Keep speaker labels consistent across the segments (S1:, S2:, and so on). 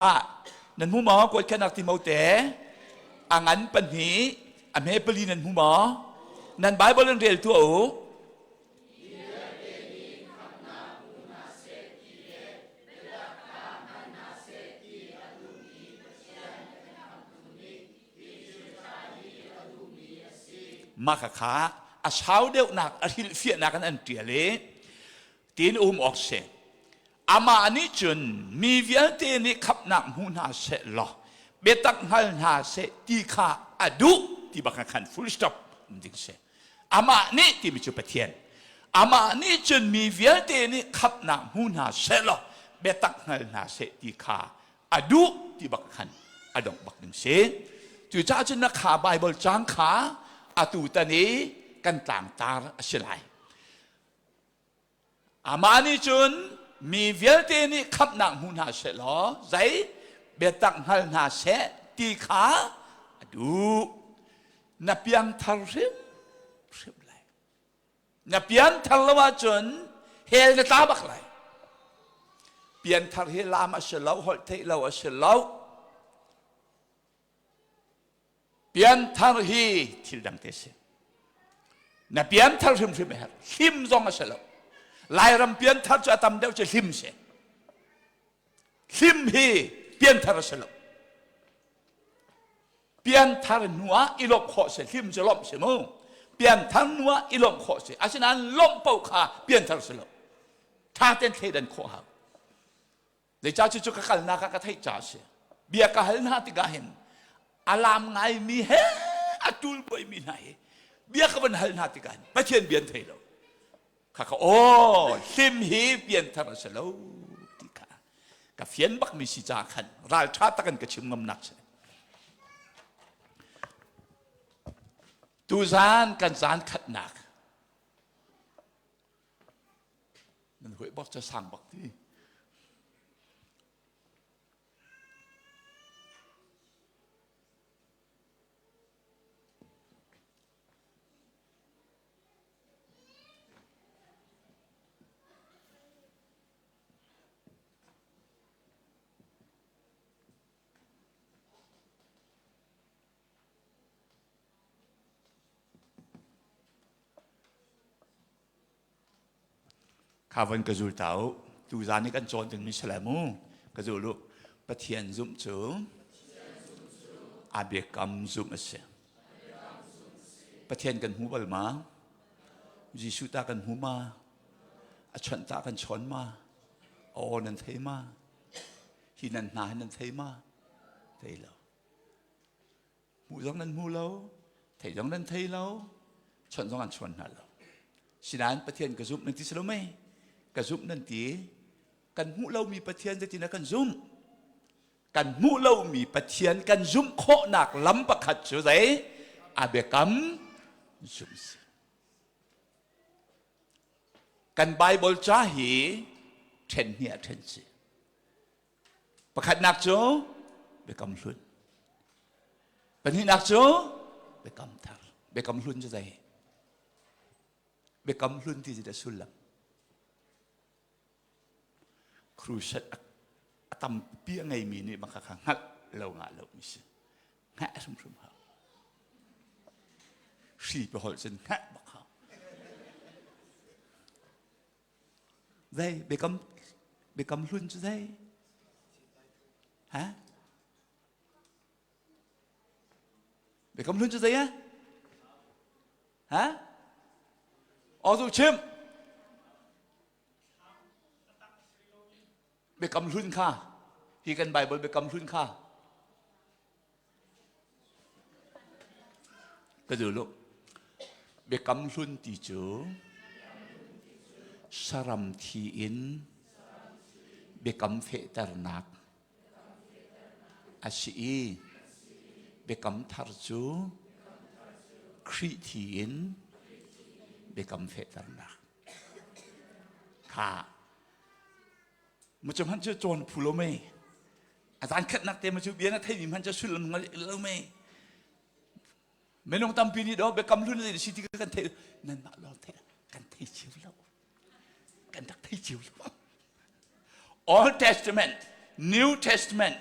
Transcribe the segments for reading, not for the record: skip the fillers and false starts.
S1: Ah, nan hmu maw kuatkhenak Timote? A ngan pahnih, a hme pali nan hmu maw? Nan Bible in rel tuah u. Mah kha a sau deuhnak a hrilhfiahnak in an ṭial i tiin um awk si. Amah nih cun mi vialte nih khamhnak hmu hna seh law biatak hngal hna seh ti kha a duh ti bak khan full stop um ding si. Amah nih timi cu Pathian. Amah nih cun mi vialte nih khamhnak hmu hna seh law biatak hngal hna seh ti kha a duh ti bak khan a dongh bak ding si. Cucaah cun na kha Bible cang kha atu tan i kan tlangtar a si lai. Amah nih cun mi vialte nih khamhnak hmu hna seh law zei biatak hngal hna seh ti kha a duh. Na piangthar hrimhrim lai. Na piangthar lo ahcun hell na tla bak lai. Pianthar hi lam a si lo, holh theih lo a si lo. Pianthar hi thil dang te si. Na pianthar hrimhrim a herh. Hlim zong a si lo. Lairam pianthar cu a tam deuh cu hlim si. Hlim hi pianthar a si lo. Pianthar hnu ah i lawmh khawh si. Hlim cu lawmh si mu. Pianthar hnu ah i lawmh khawh si. Asinain lawmh paoh kha pianthar si lo. Tha ten thleidan khawh hau. Zeicah cucu ka kalnak ah ka theih caah a si. Bia ka hal hna tikah hin a lam ngaimi he a tul buaimi hna hi bia ka van hal hna tikah hin Pathian bia an thei lo. Khakha aw hlim hi pianthar a si lo ti kha ka fian bakmi si caah khan ralṭha takin ka chim ngamnak si. Tuzaan kan zaan khatnak Nan huih bak cu sang bak ti. Kha von ka zul ta u. Tuzaan i kan cawn dingmi si lai mu. Ka zul u. Pathian zumh cu a biakam zumh a si. Pathian kan hmu bal ma? Jesuh ta kan hmu ma? A chawnh ta kan chawn ma? A aw nan thei ma? Hi nan hna hi nan thei ma? Thei lo. Hmuh zong nan hmu lo, theih zong nan thei lo, chawnh zong an chawn hna lo. Sinain Pathian ka zumh nan ti si lo mei? Ka zumh nan ti. Kan hmuh lomi Pathian zeitin kan zumh? Kan hmuh lomi Pathian kan zumh khawhnak lam pakhat cu zei? A biakam zumh si. Kan Bible ca hi ṭhen hnih ah ṭhen si. Pakhatnak cu biakam hlun. Pahnihnak cu biakam thar. Biakam hlun cu zei? Biakam hlun ti cu sullam. Crusade a tampi a ngeimi nih bangka kha hngalh lo ngah lo mi si. Hngalh hrimhrim hau. Hri pe holh cun hngalh bak hau. Zei biakam biakam hlun cu zei? Ha? Biakam hlun cu zei ah? Ha? Aw zu chim. Biakam hlun kha hi kan Bible biakam hlun kha Ka duh lu. Biakam hlun ti cu saram thi in biakam fehternak a si i biakam thar cu Khrih thi in biakam fehternak. Kha Mucu hmanh cu cawn phu lo mei. A zan khatnak te ma cu bia na theimi hmanh cu sullam ngal lo mei. Minung tampi nih do biakam hlun zei si ti kan thei nan mah lawng thei kan thei cio lo. Kan rak thei cio lo. Old Testament, New Testament.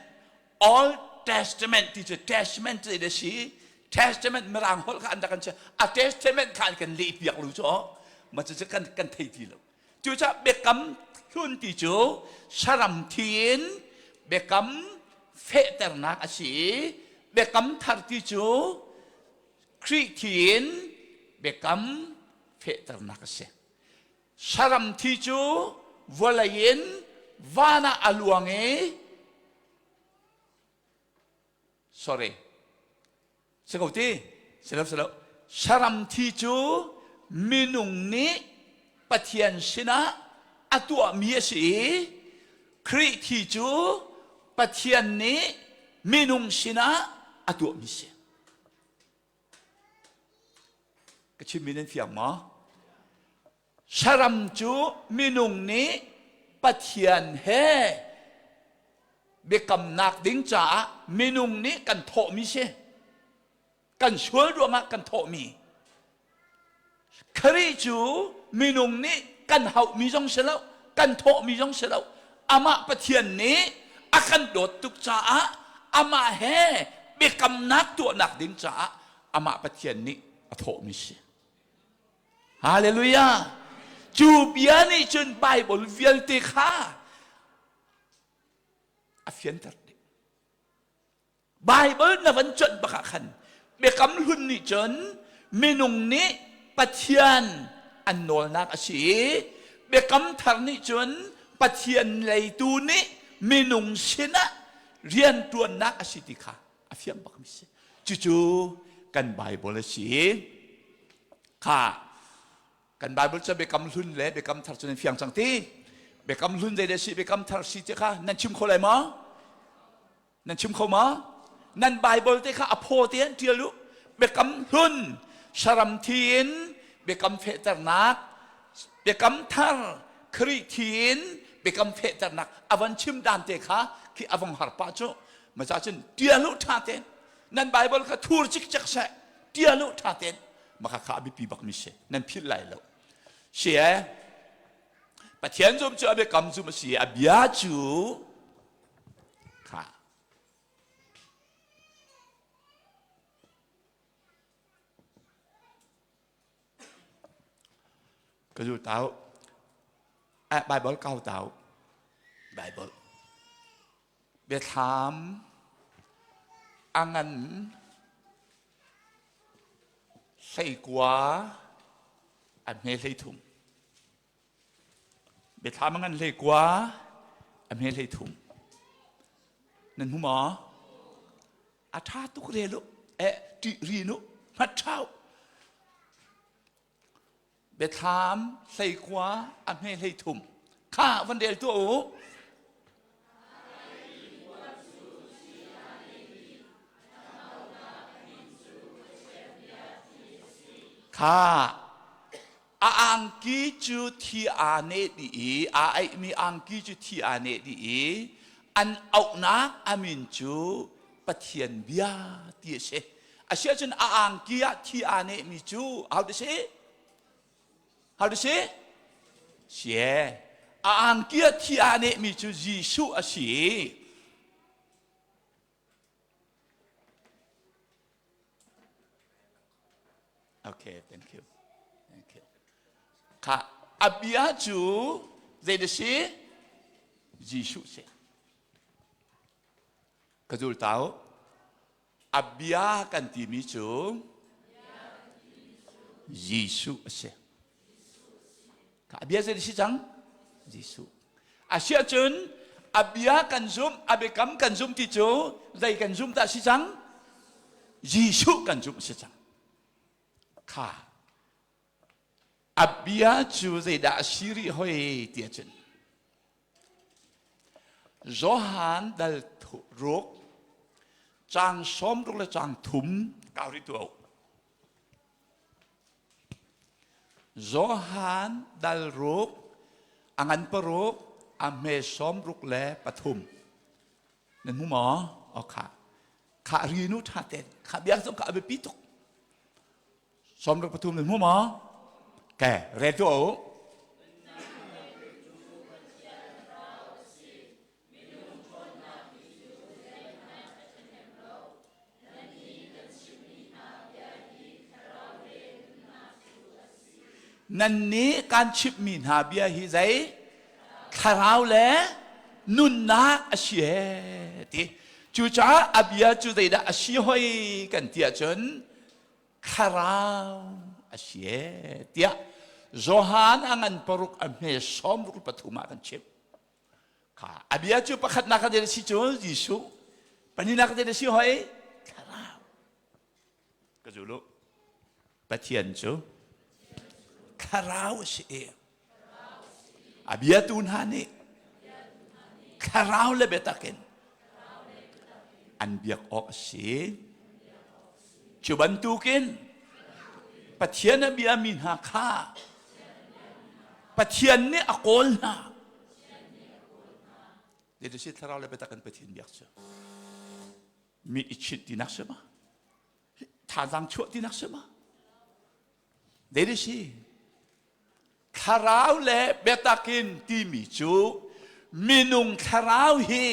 S1: Old Testament ti cu Testament ti da si Testament mirang holh kha an rak kan chia a Testament kha an kan leh piak lu cu ma cu kan kan thei ti lo cucaah biakam hlun ti cu saram thi in biakam fehternak a si i biakam thar ti cu Khrih thi in biakam fehternak a si Saram thi cu vawlei in van ah a luang i sorry si ko ti si lo si lo saram thi cu minung nih Pathian sinah a tuahmi a si i Khrih thi cu Pathian nih minung sinah a tuahmi si. Ka chimmi nan fiang maw? Saram cu minung nih Pathian he biakamnak ding caah minung nih kan thawhmi si. Kan sual ruangah kan thawhmi. Khrih cu minung nih kan hauhmi zong si lo, kan thawhmi zong si lo. Amah Pathian nih a kan dawt tuk caah amah he biakamnak tuahnak ding caah amah Pathian nih a thawhmi si. Hallelujah! Cu bia nih cun Bible vialte kha a fianter dih. Bible na van cuanh bak ah khan biakam hlun nih cun minung nih Pathian an nawlnak a si i biakam thar nih cun Pathian leitu nih minung sinah rianṭuannak a si ti kha a fiang bakmi si. Cucu kan Bible a si. Kha kan Bible cu biakam hlun le biakam thar cu nan fiang cang ti. Biakam hlun zei si biakam thar si ti kha nan chim kho lai maw? Nan chim kho ma? Nan Bible te kha a phaw te an ṭial u. Biakam hlun saram thi in biakam fehternak, biakam thar Khrih thi in biakam fehternak a van chim dan te kha khi a vong har pah cu. Maca cun ṭial u ṭha tein. Nan Bible kha thur cikcek seh. Ṭial u ṭha tein. Maka kha a biapi bakmi si. Nan philh lai lo. Si eh? Pathian zum cu a biakam zum a si. A bia cu Kha. Ka zu tau. Eh, Bible kau tau. Bible. Biathlam a ngan hleikua a hme hleithum. Biathlam a ngan hleikua, a hme hleithum. Nan hmu maw? A ṭha tuk rel u. Eh, ṭih rin u. Hngat ṭha u. Biathlam hleikua, a hme hleithum. Kha van rel tuah u. Kha A angki cu thi aa neh dih i aa aihmi angki cu thi aa neh dih i an auhnak a min cu Pathian bia ti a si. Asiahcun a angki ah thi aa nehmi cu ahodah si? Ahodah si? Si A angki ah thi aa nehmi cu Jesuh a si. Okay, thank you. Thank you. Kha a bia cu zei da si? Jesuh si. Ka zul tau. A bia kan timi cu Jesuh a si. A bia zei si cang? Jesuh. A si ahcun a bia kan zumh, a biakam kan zumh ti cu zei kan zumh dah si cang? Jesuh kan zumh si cang. Kha a bia cu zeidah a si rih hoi ti ahcun Johan dal ruk cang sawm ruk le cang thum kau rih tu Johan dal ruk a ngan paruk a hme sawm ruk le pathum nan hmu maw? O kha kha ri nu ṭha ten kha bia zong kha a biapi tuk sawm ruk pathum nan hmu maw? Ke rel tuah u. Nannih kan chimhmi hna bia hi zei thlarau le nunnak a si ee ti. Cucaah a bia cu zeidah a si hoi kan ti ahcun thlarau a si ee tiah Johan a ngan paruk a hme 63 ah kan chimh. Kha a bia cu pakhatnak a si cu Jesuh pahnihnak a si hoi thlarau. Ka zul u. Pathian cu thlarau a si i a biatu hna nih thlarau le biatak in an biak awk a si. Cu bantukin Pathian a biami hna kha Pathian nih a kawl hna. Zeiti thlarau le biatak in Pathian biak cu? Mi i chinh tinak si ma? Thazaang chuah tinak si ma? Zei si? Thlarau le biatak in timi cu minung thlarau hi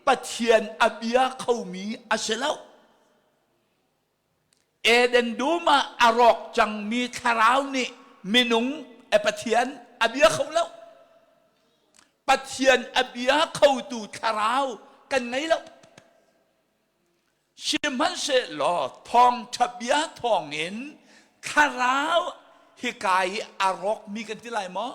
S1: Pathian a bia khomi a si lo. Eden dum ah a rawk cangmi thlarau nih minung e Pathian a bia kho lo. Pathian a bia khotu thlarau kan ngei lo. Sihmanhsehlaw thawngṭha bia thawngin thlarau hika i a rawkmi kan ti lai maw?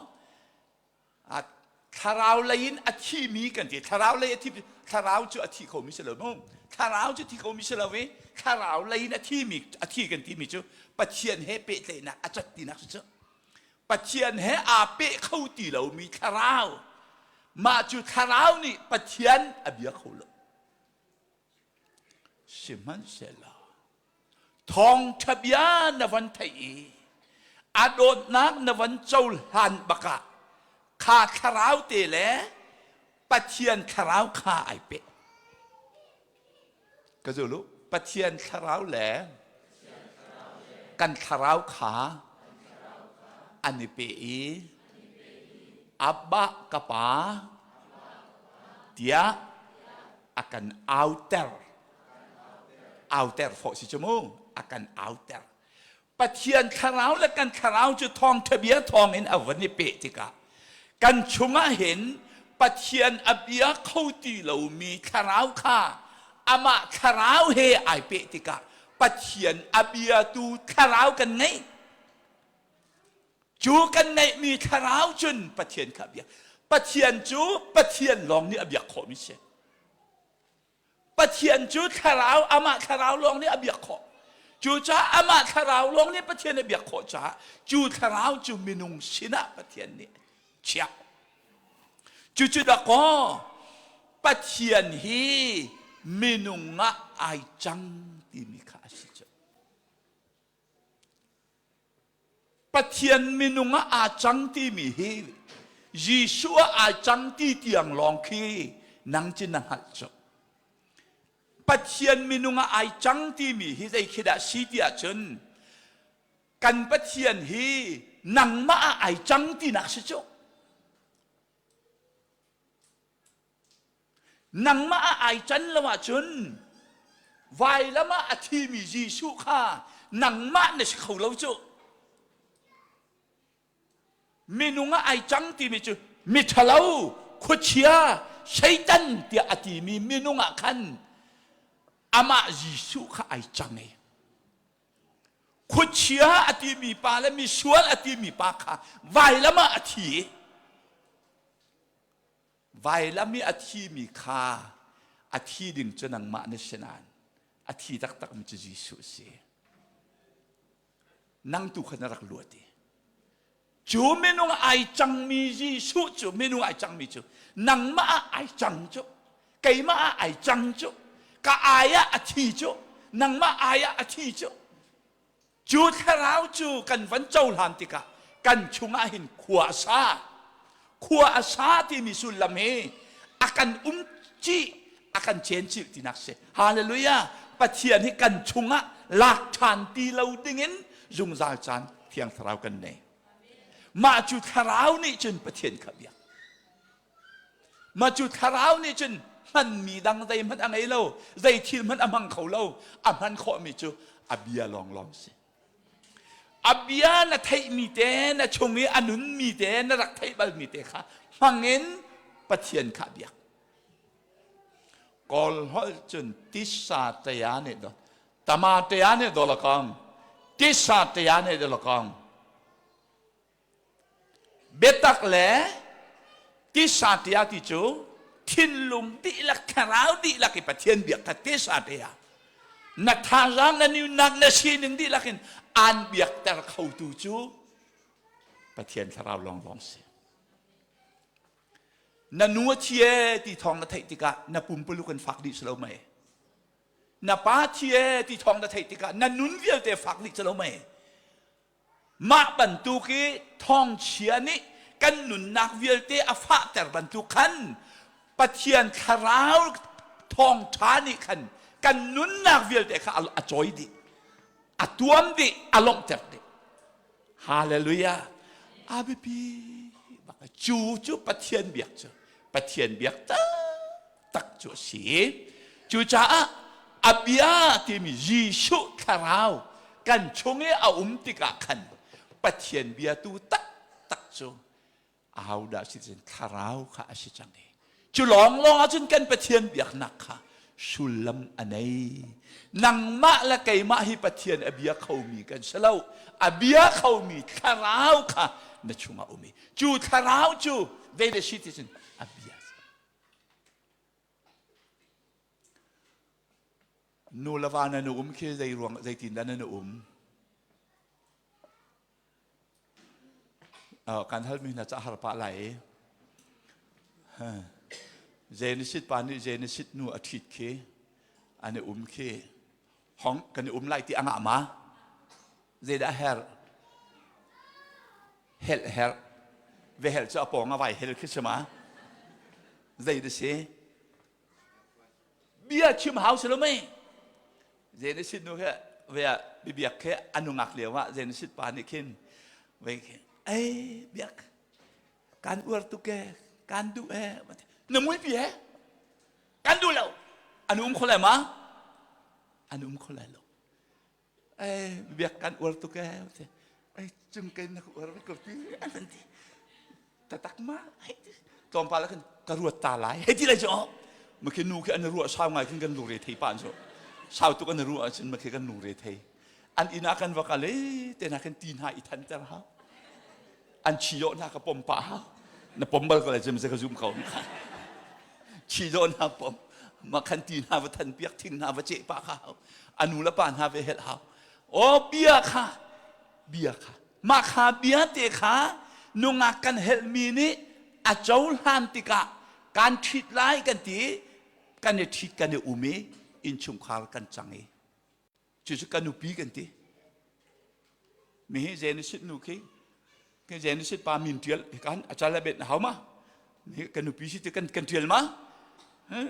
S1: Thlarau lei in a thimi kan ti. Thlarau lei a thi thlarau cu a thi khomi si lo mu. Thlarau cu thi khomi si lo i thlarau lei in a thimi a thi kan timi cu Pathian he pehtlaihnak a cat tinak cu. Pathian he aa peh kho ti lomi thlarau mah cu thlarau nih Pathian a bia kho lo. Sihmanhsehlaw thawngṭha bia na van theih i a dawtnak na van cohlan bakah kha thlarau te le Pathian thlarau kha ai peh. Ka zul u, Pathian thlarau le kan thlarau kha an i pe i Abba ka pa tiah a kan auter. Auter fawh si cu mu, a kan auter. Pathian thlarau le kan thlarau cu thawngṭha bia thawngin a van i peh tikah kan chungah hin Pathian a bia kho ti lomi thlarau kha amah thlarau he ai peh tikah Pathian a biatu thlarau kan ngei. Cu kan ngeihmi thlarau cun Pathian kha a biak. Pathian cu Pathian lawng nih a biak khawhmi si. Pathian cu thlarau amah thlarau lawng nih a biak khawh. Cucaah amah thlarau lawng nih Pathian a biak khawh caah cu thlarau cu minung sinah Pathian nih chiah. Cucu dakaw Pathian hi minung ah ai cang timi kha a si cu. Pathian minung ah aa cang timi hi Jesuh ah aa cang ti tiang lawng khi nang cu na hngalh cu. Pathian minung ah ai cang timi hi zei khi dah si ti ahcun kan Pathian hi nangmah ah ai cang tinak si cu. Nangmah ah ai can lo ahcun vailam ah a thimi Jesuh kha nangmah na si kho lo cu. Minung ah ai cang timi cu miṭhalo, khuachia, Satan tiah a timi minung ah khan amah Jesuh kha ai cang i khuachia a timi pa le misual a timi pa kha vailam ah a thi i Vailam i a thimi kha a thi ding cu nangmah na si nain a thi taktakmi cu Jesuh a si. Nang tu kha na rak luat i cu minung ai cangmi Jesuh cu minung ai cangmi cu nangmah ah ai cang cu keimah ah ai cang cu ka ai ah a thi cu nangmah ai ah a thi cu Cu thlarau cu kan van cohlan tikah kan chungah hin khua a sa. Khua a sa timi sullam hi a kan um cih, a kan cencilh tinak si. Hallelujah! Pathian hi kan chungah lak ṭhan ti lo dingin zungzal caan Thiang Thlarau kan nei. Mah cu thlarau nih cun Pathian kha biak. Mah cu thlarau nih cun hmanmi dang zeihmanh a ngei lo, zei thil hmanh a hmang kho lo, a hman khawhmi cu a bia lawnglawng si. A bia na theihmi te, na chung i a nunmi te, na rak theih balmi te kha hmangin Pathian kha biak. Kawl holh cun tisa tea nih do tama tea nih do lakong tisa tea nih do lakong Biatak le tisa tiah ti cu thinlung dihlak thlarau dihlak i Pathian biak kha tisa tiah na thazaang na nunnak na sining dihlak in aan biakter khotu cu Pathian thlarau lawnglawng si. Na nu a thi e ti thawng na theih tikah na pumpuluk in fak dih si lo mei? Na pa thi e ti thawng na theih tikah na nun vialte fak dih si lo mei? Mah bantuk i thawngchia nih kan nunnak vialte a fahter bantuk khan Pathian thlarau thawngṭha nih khan kan nunnak vialte kha a cawi dih, a tuam dih, a lawmhter dih. Hallelujah! A biapi bak cu cu Pathian biak cu Pathian biak taktak cu a si. Cucaah a bia timi Jesuh thlarau kan chung i a um tikah khan Pathian bia tu taktak cu ahodah si cun thlarau kha a si cang i cu lawnglawng ahcun kan Pathian biaknak kha sullam a nei. Nangmah le keimah hi Pathian a bia khomi kan si lo. A bia khomi thlarau kha na chungah um i cu thlarau cu zei si ti cun a bia Nu le va nan um khi zei ruang zeitin dah nan um? Uh, kan halmi hna ca har pah lai. Genesis pa nih Genesis nu a ṭhit khi an i um khi hong kan i um lai ti a ngah ma? Zeidah herh? Helh herh. Ve helh cu a pawng a vai hel khi si ma? Zei dah si? Bia chim hau si lo mei? Genesis nu he ve bibiak he a nungak lio ah Genesis pa nih khin ve khin ei biak kan uar tuk e kan duh e na muipi he kan duh lo an um kho lai ma an um kho lai lo Ei, biak kan uar tuk ee. Ei, cung ke na ka uar ve ko ti an van ti. Tatak ma? Hei ti. Tlawmpal ah khan ka ruat ta lai. Hei ti lai cu. Ma khi nu khi an ruah sau ngai khin kan lungre thei pa an cu. Sau tuk an ruah ahcun ma khi kan lungre thei. An inn ah kan va kal i te na khin ti hna i than ter hau. An chi dawh hna ka pom pah hau. Na pom bal ko lai cun ka zum ko. Chi dawh hna pom. Ma khan ti hna va than piak thing hna va ceh pah kha hau. A nu le pa hna ve helh hau. O bia kha bia kha mah kha bia te kha nungak kan helhmi nih a cohlan tikah kan ṭhit lai kan ti kan i ṭhit kan i um i innchungkhar kan cang i cucu ka nupi kan ti mi hi Genesis nu khi khi Genesis pa min ṭial kan a cal a bet na hau ma ka nupi si ti kan kan ṭial ma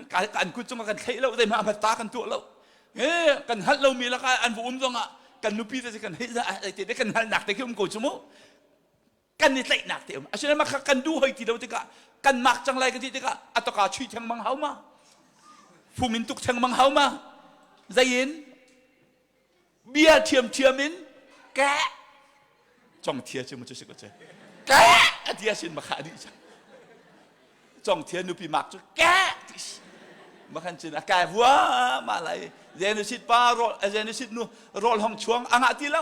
S1: kan kut cungah kan thlaih lo zeihmah a ta kan tuah lo kan hngalh lomi lakah an va um zongah kan nupi te kan hei te kan hngalhnak te khi um ko cu mu kan i tlaihnak te um asinain mah kha kan duh hoi ti lo tikah kan mak cang lai kan ti tikah a toka chui thengmang hau ma fung in tuk thengmang hau ma zei in bia ṭhiamṭhiam in ke congthia cu mu cu si ko cu ke a ti asin makha dih cang congthia nupi mak cu ke ti si makhan cun a kai vua ma lai zenusit pa rawl zenusit nu rawl hong chuang anga ti lo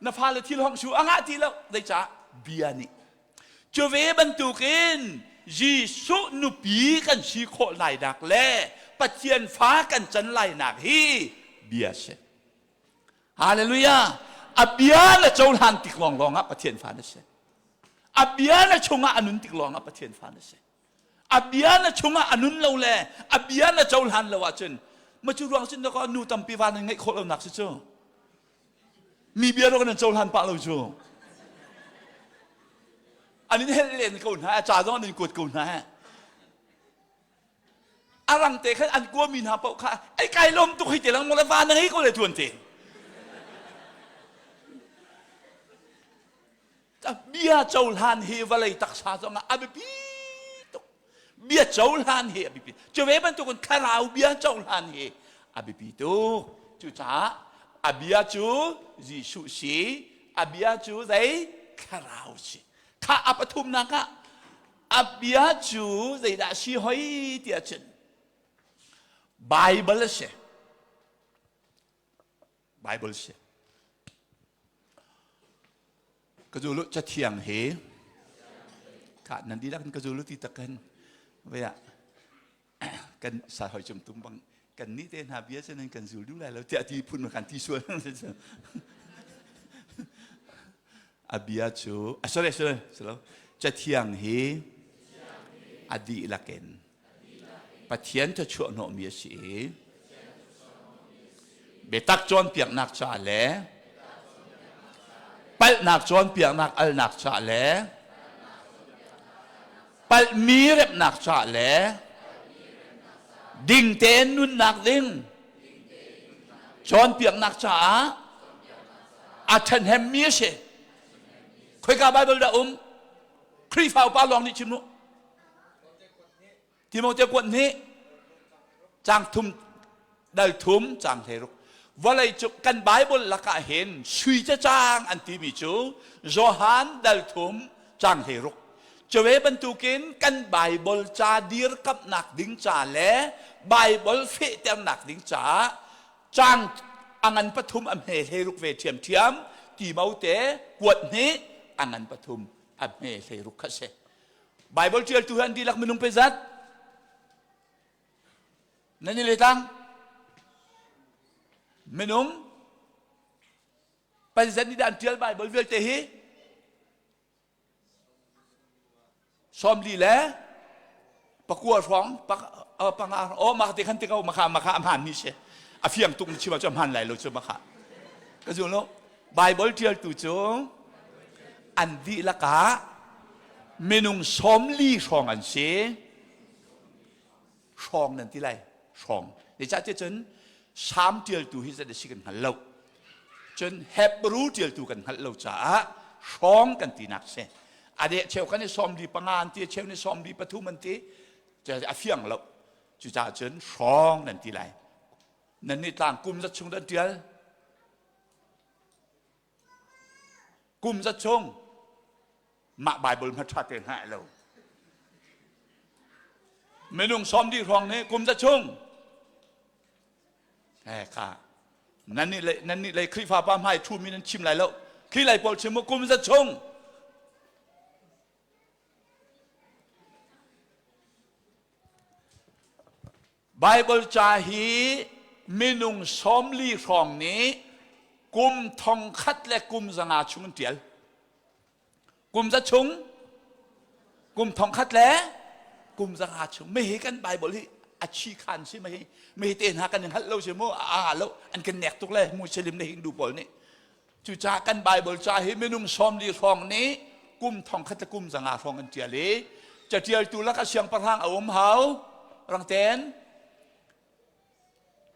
S1: na fale thil hong su anga ti lo zeicah bia nih cu ve bantukin Jesuh nupi kan si khawh lainak le Pathian fa kan can lainak hi bia si. Hallelujah! A bia na cohlan tik lawnglawng ah Pathian fa na si. A bia na chungah a nun tik lawngah Pathian fa na si. A bia na chungah a nun lo le a bia na cohlan lo ahcun ma cu ruang cun na nu tampi va nan ngeih khawh lonak si cu. Mi bia rawk nan cohlan pah lo cu. An in helh len ko hna, a ca zong an in kuat ko hna. A rang te khan an kuami hna paoh kha ei kai lawm tuk hei te lang le va na ngei ko le tuan te. Bia cohlan hi vawlei taksa zong ah a biapi tuk. Bia cohlan hi a biapi. Cu ve bantukin thlarau bia cohlan hi a biapi tuk. Cucaah a bia cu Jesuh si. A bia cu zei? Thlarau si. Kha a pathumnak ah a bia cu zeidah si hoi tiah cun Bible a si. Bible si. Ka zulu cathiang hi ka nan dihlak in ka zulu ti tak kan vea kan sa hoi cung tum bang kan ni te hna bia cu nan kan zul duh lai lo tiah ti phun kan ti sual a bia cu a sorry sorry silo cathiang hi a dihlak in Pathian thluachuah hnawhmi a si i biatak cawnpiaknak ca le palhnak cawnpiaknak alnak ca le palhmi remhnak ca le ding tein nunnak ding cawnpiaknak caah a ṭhahnemmi a si. Khoika Baibal dah um? Khrihfa upa lawng nih chim u. Timote kuat hnih cang thum dal thum cang 16 vawlei cu kan Bible lakah hin sui cacang an timi cu Johan dal thum cang 16 cuve bantukin kan Bible ca dirkamhnak ding ca le Bible fehternak ding caah cang a ngan pathum a hme 16 ve ṭhiamṭhiam Timote kuat hnih a ngan pathum a hme 16 kha si Bible ṭialtu hi an dihlak minung pe zat nan i letang minung panzat nih dah an ṭial Bible vialte hi 40 le pakua hrawng panga oh mah te khan te ko makha makha a hmaan mi si a fiang tuk chim ah cu a hmaan lai lo cu makha ka zul lo Bible ṭialtu cu an dihlak ah minung 40 hrawng an si. Hrawng nan ti lai, hrawng. Zeicahtiah cun Salm ṭialtu hi zat a si kan hngal lo. Cun Hebrew ṭialtu kan hngalh lo caah hrawng kan tinak si. A deh cheu kan i 45 an ti, cheu nih 43 an ti. A fiang lo. Cucaah cun hrawng nan ti lai. Nan nih tlang kum zat chung dah ṭial? Kum zat chung mah Bible hma ṭha te hna lo. Minung sawm dih hrawng nih kum zat chung eh kha nan nih le nan nih le Khrihfa pa hmai ṭhu mi nan chim lai lo. Khi lai pawl chim mu kum zat chung Baibal ca hi minung 40 hrawng nih kum thongkhat le kum zanga chung an ṭial. Kum za chung, kum thongkhat le kum zanga chung. Mei hi kan Baibal hi a chi khan si mei mei te hna kan i hngalh lo si mu a lo an kan nek tuk le Muslim le Hindu pawl nih. Cucaah kan Baibal ca hi minung 40 hrawng nih kum thongkhat le kum zanga hrawng an ṭial i caṭialtu lakah siangpahrang a um hau rangten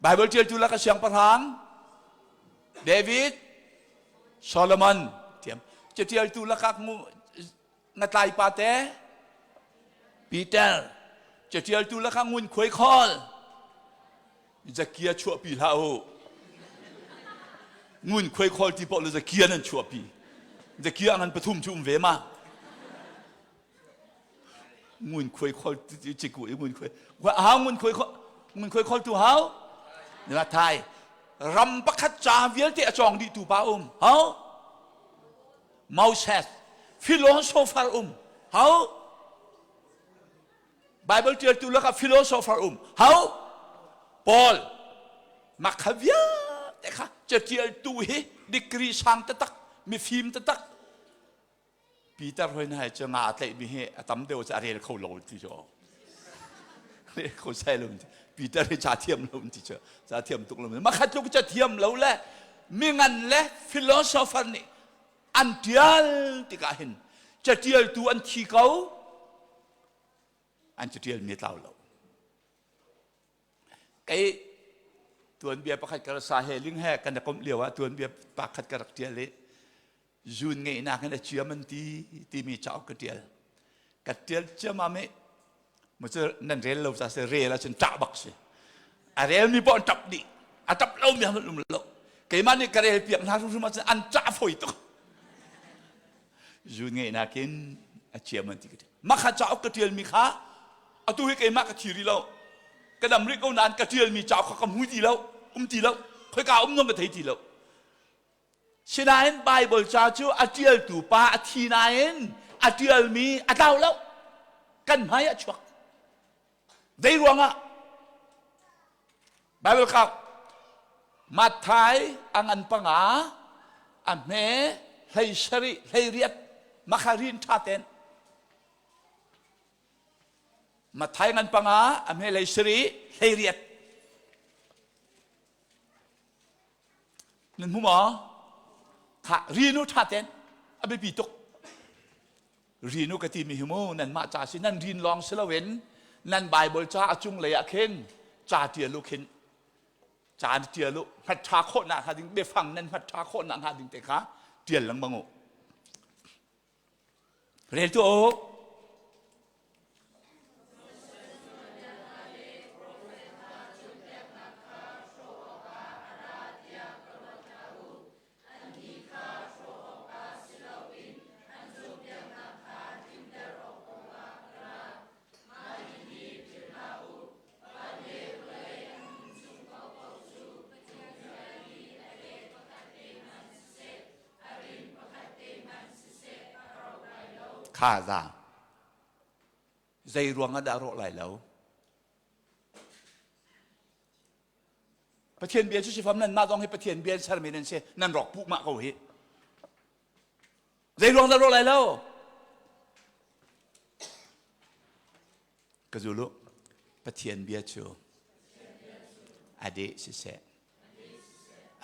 S1: Baibal ṭialtu lakah siangpahrang David Solomon thiam caṭialtu lakah ngatlai pa te Peter caṭialtu lakah ngunkhuai khawl Zakia chuahpi hlah u ngunkhuai khawl ti paoh le Zakia nan chuahpi Zakia ngan pathum cu um ve ma ngunkhuai khawl ciku i ngunkhuai hau ngunkhuai ngunkhuai khawl tu hau na thai ram pakhat ca vialte a cawng dih tu pa um hau Moses philosopher um hau Bible ṭialtu lakah philosopher um hau Paul makha vialte kha caṭialtu hi degree sang taktak mifim taktak Peter hoi na cu nga a tlaihmi hi a tam deuh cu a rel kho lo ti cu rel kho sai lo ti Peter hi ca thiam lo ti cu ca thiam tuk lo makhat tluk ca thiam lo le mingan le philosopher nih an ṭial tikah hin caṭialtu an thi ko an caṭial mi tlau lo kei tuanbia pakhat ka sa he ling he kan komh lio ah tuanbia pakhat ka rak ṭial i zun ngeihnak in a ciam an ti timi cauk ka ṭial ka ṭial ciamam i mu cu nan rel lo ca si rel ahcun ṭah bak si a relmi poh an ṭap dih a ṭap lomi an um lo keimah nih ka rel piak hna hrimhrim ahcun an ṭah fawi tuk. Zun ngeihnak in a ciam an ti ka Mah kha cauk ka ṭialmi kha atu hi keimah ka thi rih lo. Ka dam rih ko nain ka ṭialmi cauk kha ka hmu ti lo, um ti lo. Khoika um zong ka thei ti lo. Sinain Baibal ca cu a ṭialtu pa a thi nain a ṭialmi a tlau lo. Kan hmai ah chuak. Zei ruangah? Baibal kau Matthai a ngan panga a hme hlei sarih hlei riat makha rin ṭha ten Matthai ngan panga a hme hlei sarih hlei riat Nan hmu maw? Kha rinu ṭha ten a biapi tuk. Rinu ka timi hi mu nanmah ca si nan rin lawng si loin nan Bible ca a cunglei ah khin ca ṭial u khin ca na ṭial u hmat ṭha khawhnak hnga ding biafang nan hmat ṭha khawhnak hnga ding te kha ṭial lengmang u. Rel tu u. Kha za. Zei ruang ah dah rawh lai lo? Pathian bia cu sifam nan mah zong hi Pathian bia in sermi nan si nan rawk puh mah ko hi. Zei ruang dah rawh lai lo? Ka zulu Pathian bia cu a deh siseh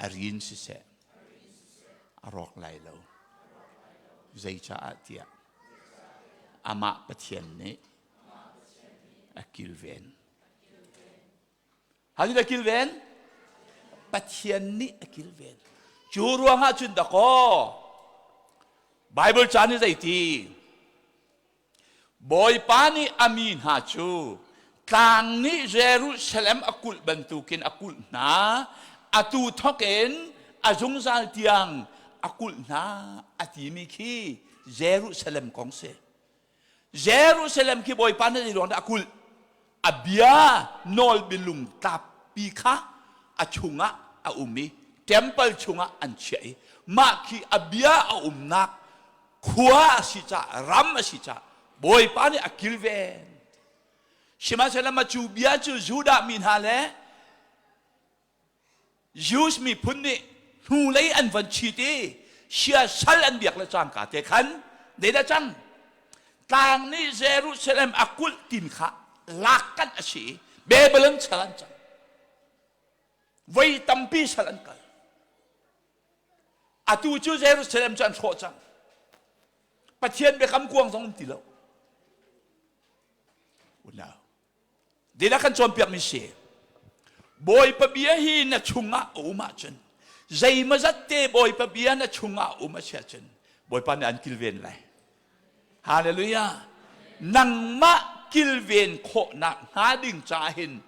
S1: a rin siseh a rawk lai lo zeicaah tiah amah Pathian nih a kilven How a kilven? Pathian nih a kilven. Cu ruangah cun dakaw Bible ca nih zeiti Bawipa nih a mi hna cu tlang nih Jerusalem a kulh bantukin a kulh hna. Atu thawk in a zungzal tiang a kulh hna a timi khi Jerusalem kong si. Jerusalem khi Bawipa nih zei ruang dah a kulh? A bia nawlbilung tlappi kha a chungah a um i temple chungah an chiah i mah khi a bia a umnak khua a si caah ram a si caah Bawipa nih a kilven. Sihmanhsehlaw cu bia cu Judah mi hna le Jews miphun nih hnulei an von chit i siasal an biak le cangka te khan zeidah cang? Tlang nih Jerusalem a kulh tin kha lak kan a si i Babylon sal an cang. Voi tampi sal an kal. Atu cu Jerusalem cu an hrawh cang. Pathian biakam kuang zong um ti lo. Unau. Zeidah kan cawnpiakmi si? Bawipa bia hi na chungah a um ahcun zeimazat te Bawipa bia na chungah a um a si ahcun Bawipa nih an kilven lai. Hallelujah. Nangmah kilven khawhnak hnga ding caah hin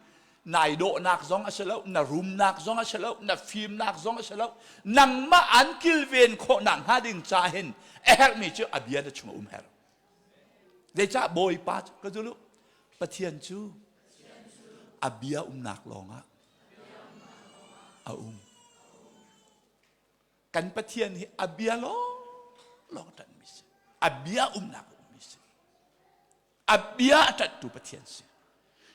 S1: nai dawhnak zong a si lo, na rumnak zong a si lo, na fimnak zong a si lo. Nangmah an kilven khawhnak hnga ding caah hin a herhmi cu a bia na chungah um herh. Zeicah Bawipa cu ka zul u? Pathian cu a bia umnak lawngah a um. Kan Pathian hi a bia lawng lawng a ṭanhmi si. A bia umnak a ummi si. A bia a ṭanhtu Pathian si.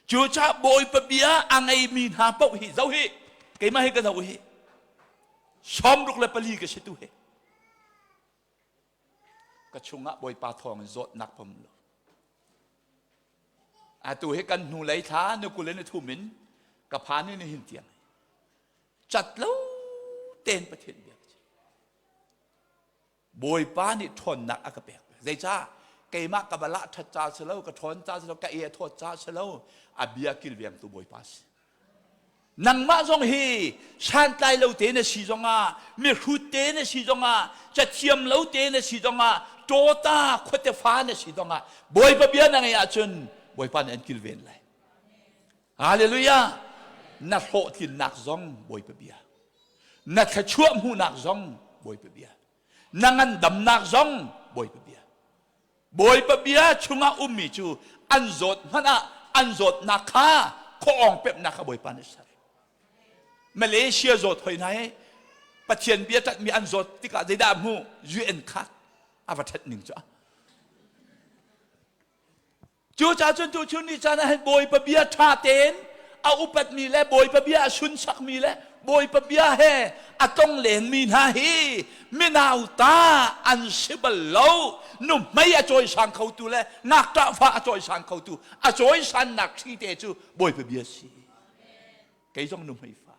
S1: Cucaah Bawipa bia a ngeimi hna paoh hi zoh hi keimah hi ka zoh hi 64 ka si tu hi ka chungah Bawipa thawng in zawtnak pom lo. Atu hi kan hnu lei thla nu kul in thum in ka phan in hin tiang cat lo ten Pathian bia Bawipa nih ṭhawnnak a ka pek. Zeicah? Keimah ka balah ṭhat ca si lo, ka ṭhawn ca si lo, ka e a thawt ca si lo, a bia kilvengtu Bawipa si. Nangmah zong hi santlai lo te na si zongah, mihrut te na si zongah, cathiam lo te na si zongah, tawta khuate fa na si zongah, Bawipa bia na ngeih ahcun Bawipa nih an kilven lai. Hallelujah! Na hlawhtlinnak zong Bawipa bia. Na thluachuah hmuhnak zong Bawipa bia. Na ngandamnak zong Bawipa bia. Bawipa bia chungah ummi cu an zawt hmanh ah an zawtnak kha khuaawng pemhnak kha Bawipa nih ser. Malaysia zawt hoi hna hi Pathian bia ṭanhmi an zawt tikah zeidah a hmuh? UN card a va ṭhat ning cu. Cucaah cun tuchun ni caan ah hin Bawipa bia ṭha tein a upatmi le Bawipa bia a sunsakmi le Bawipa bia he a tong lengmi hna hi minauta an si bal lo. Nuhmei a cawisang khotu le ngakṭah fa a cawisang khotu a cawisannak hri te cu Bawipa bia si. Kei zong nuhmei fa.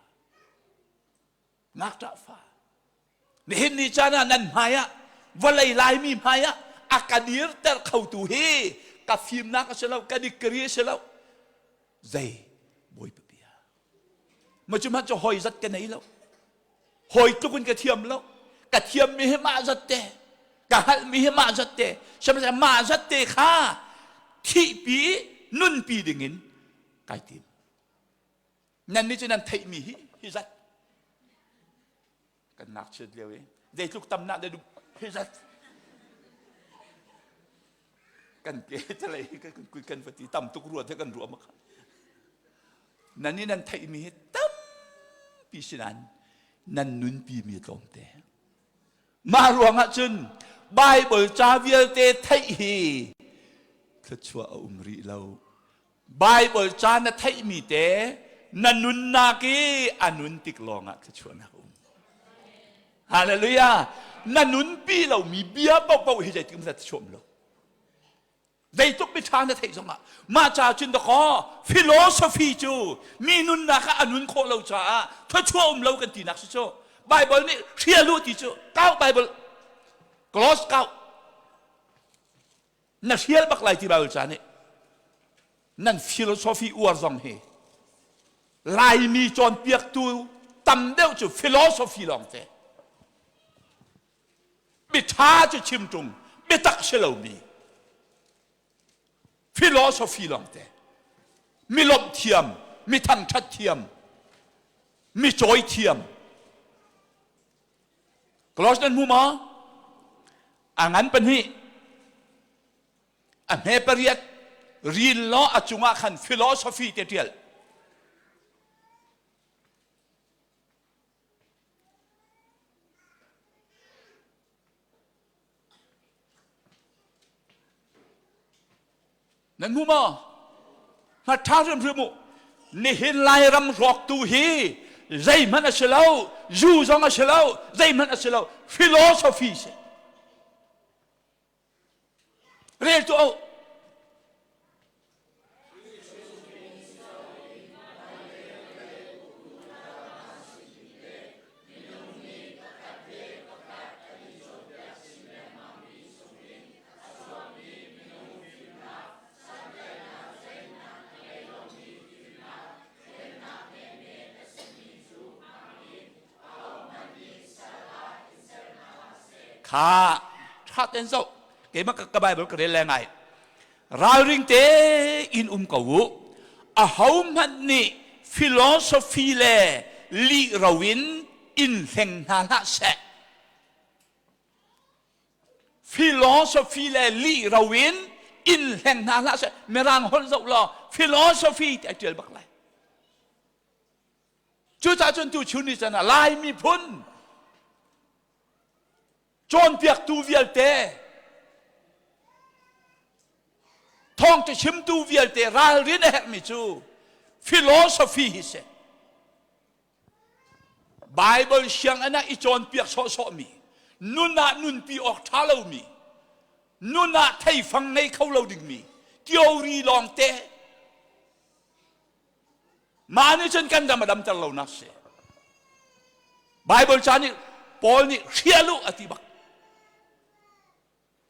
S1: Ngakṭah fa. Nihin ni caan ah nan hmai ah vawlei Laimi hmai ah a ka dirter khotu hi ka fimnak a si lo, ka degree a si lo. Zei Bawipa bia. Ma cu hmanh cu hawi zat ka nei lo. Hawi tluk in ka thiam lo. Ka thiammi hi mah zat te. Ka hngalhmi hi mah zat te. Sihmanhsehlaw mah zat te kha thihpi nunpi dingin kai tim. Nan nih cu nan theihmi hi hi zat kan ngakchiat lio i zeitluk tamnak le hi zat kan ke calei kan kui kan va ti tam tuk ruat he kan ruah mak nan nih nan theihmi hi tampi sinan nan nunpi mi tlawmte Mah ruangah cun Baibal ca vialte theih hi thluachuah a um rih lo. Baibal ca na theihmi te na nunnak i a nun tik lawngah thluachuahnak a um. Hallelujah! Na nunpi lomi bia paohpaoh hi zeitik hmanh thluachuah um lo. Zeitluk miṭha na theih zongah mah ca cun dakaw philosophy cu mi nunnak ah a nun khawh lo caah thluachuah um lo kan tinak si cu Bible nih hrial u ti cu kau Bible close kau na hrial bak lai ti Bible ca nih nan philosophy uar zong hi Laimi cawnpiaktu tam deuh cu philosophy lawngte Miṭha cu chim ṭung, biatak si lomi philosophy lawngte, mi lawmh thiam, mi thangṭhat thiam, mi cawi thiam. Close nan hmu maw? A ngan pahnih, a hme pariat, ril law a cungah khan philosophy te ṭial. Nan hmu maw? Hngatṭha hrimhrim u. Nihin Lairam rawktu hi zeihmanh a si lo, zu zong a si lo, zeihmanh a si lo, philosophy si. Rel tuah u. Kha ṭha tein zoh. Keimah ka Bible ka rel le ngai. Ralring tein um ko u. Ahohmanh nih philosophy le lih ro in in hleng hna hlah seh. Philosophy le lih ro in in hleng hna hlah seh. Mirang holh zoh law philosophy ti a ṭial bak lai. Cucaah cun tuchun ni can ah Lai miphun cawnpiaktu vialte thawngṭha chimtu vialte ralrin a herhmi cu philosophy hi si. Bible sianginn ah i cawnpiak sawhsawhmi, nun ah nunpi awk ṭha lomi, nun ah theifang ngei kho lo dingmi theory lawngte Mah nih cun kan ram a damter lonak si. Bible ca nih Paul nih hrial u a ti bak.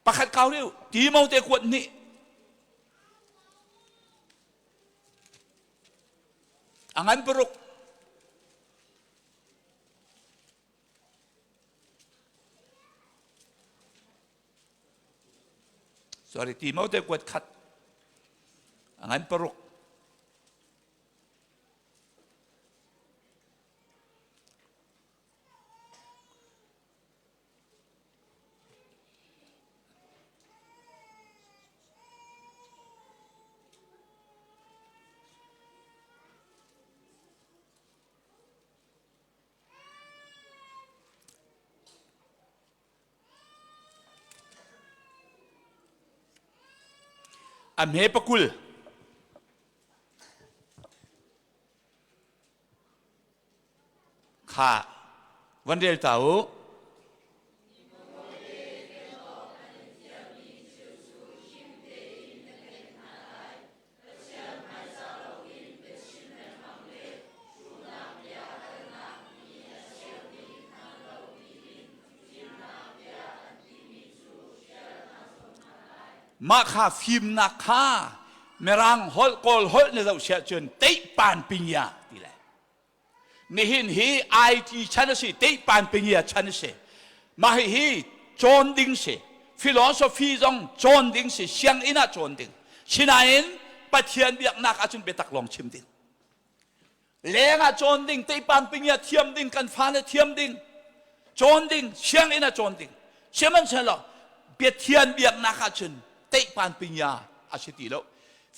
S1: Pakhat kau riu Timote kuat nih a ngan paruk Sorry, Timote kuat khat a ngan paruk A hme pakul. Kha van rel ta u. Mah kha fimnak kha Mirang holh Kawl holh na zoh siah cun teihpan pinya ti le nihin hi IT chan a si teihpan pinya chan a si mah hihi cawn ding si philosophy zong cawn ding si sianginn ah cawn ding sinain Pathian biaknak ahcun biatak lawng chim ding leng ah cawn ding teihpan pinya thiam ding kan fale thiam ding cawn ding sianginn ah cawn ding sihmanhsehlaw Pathian biaknak ahcun teihpan pinya a si ti lo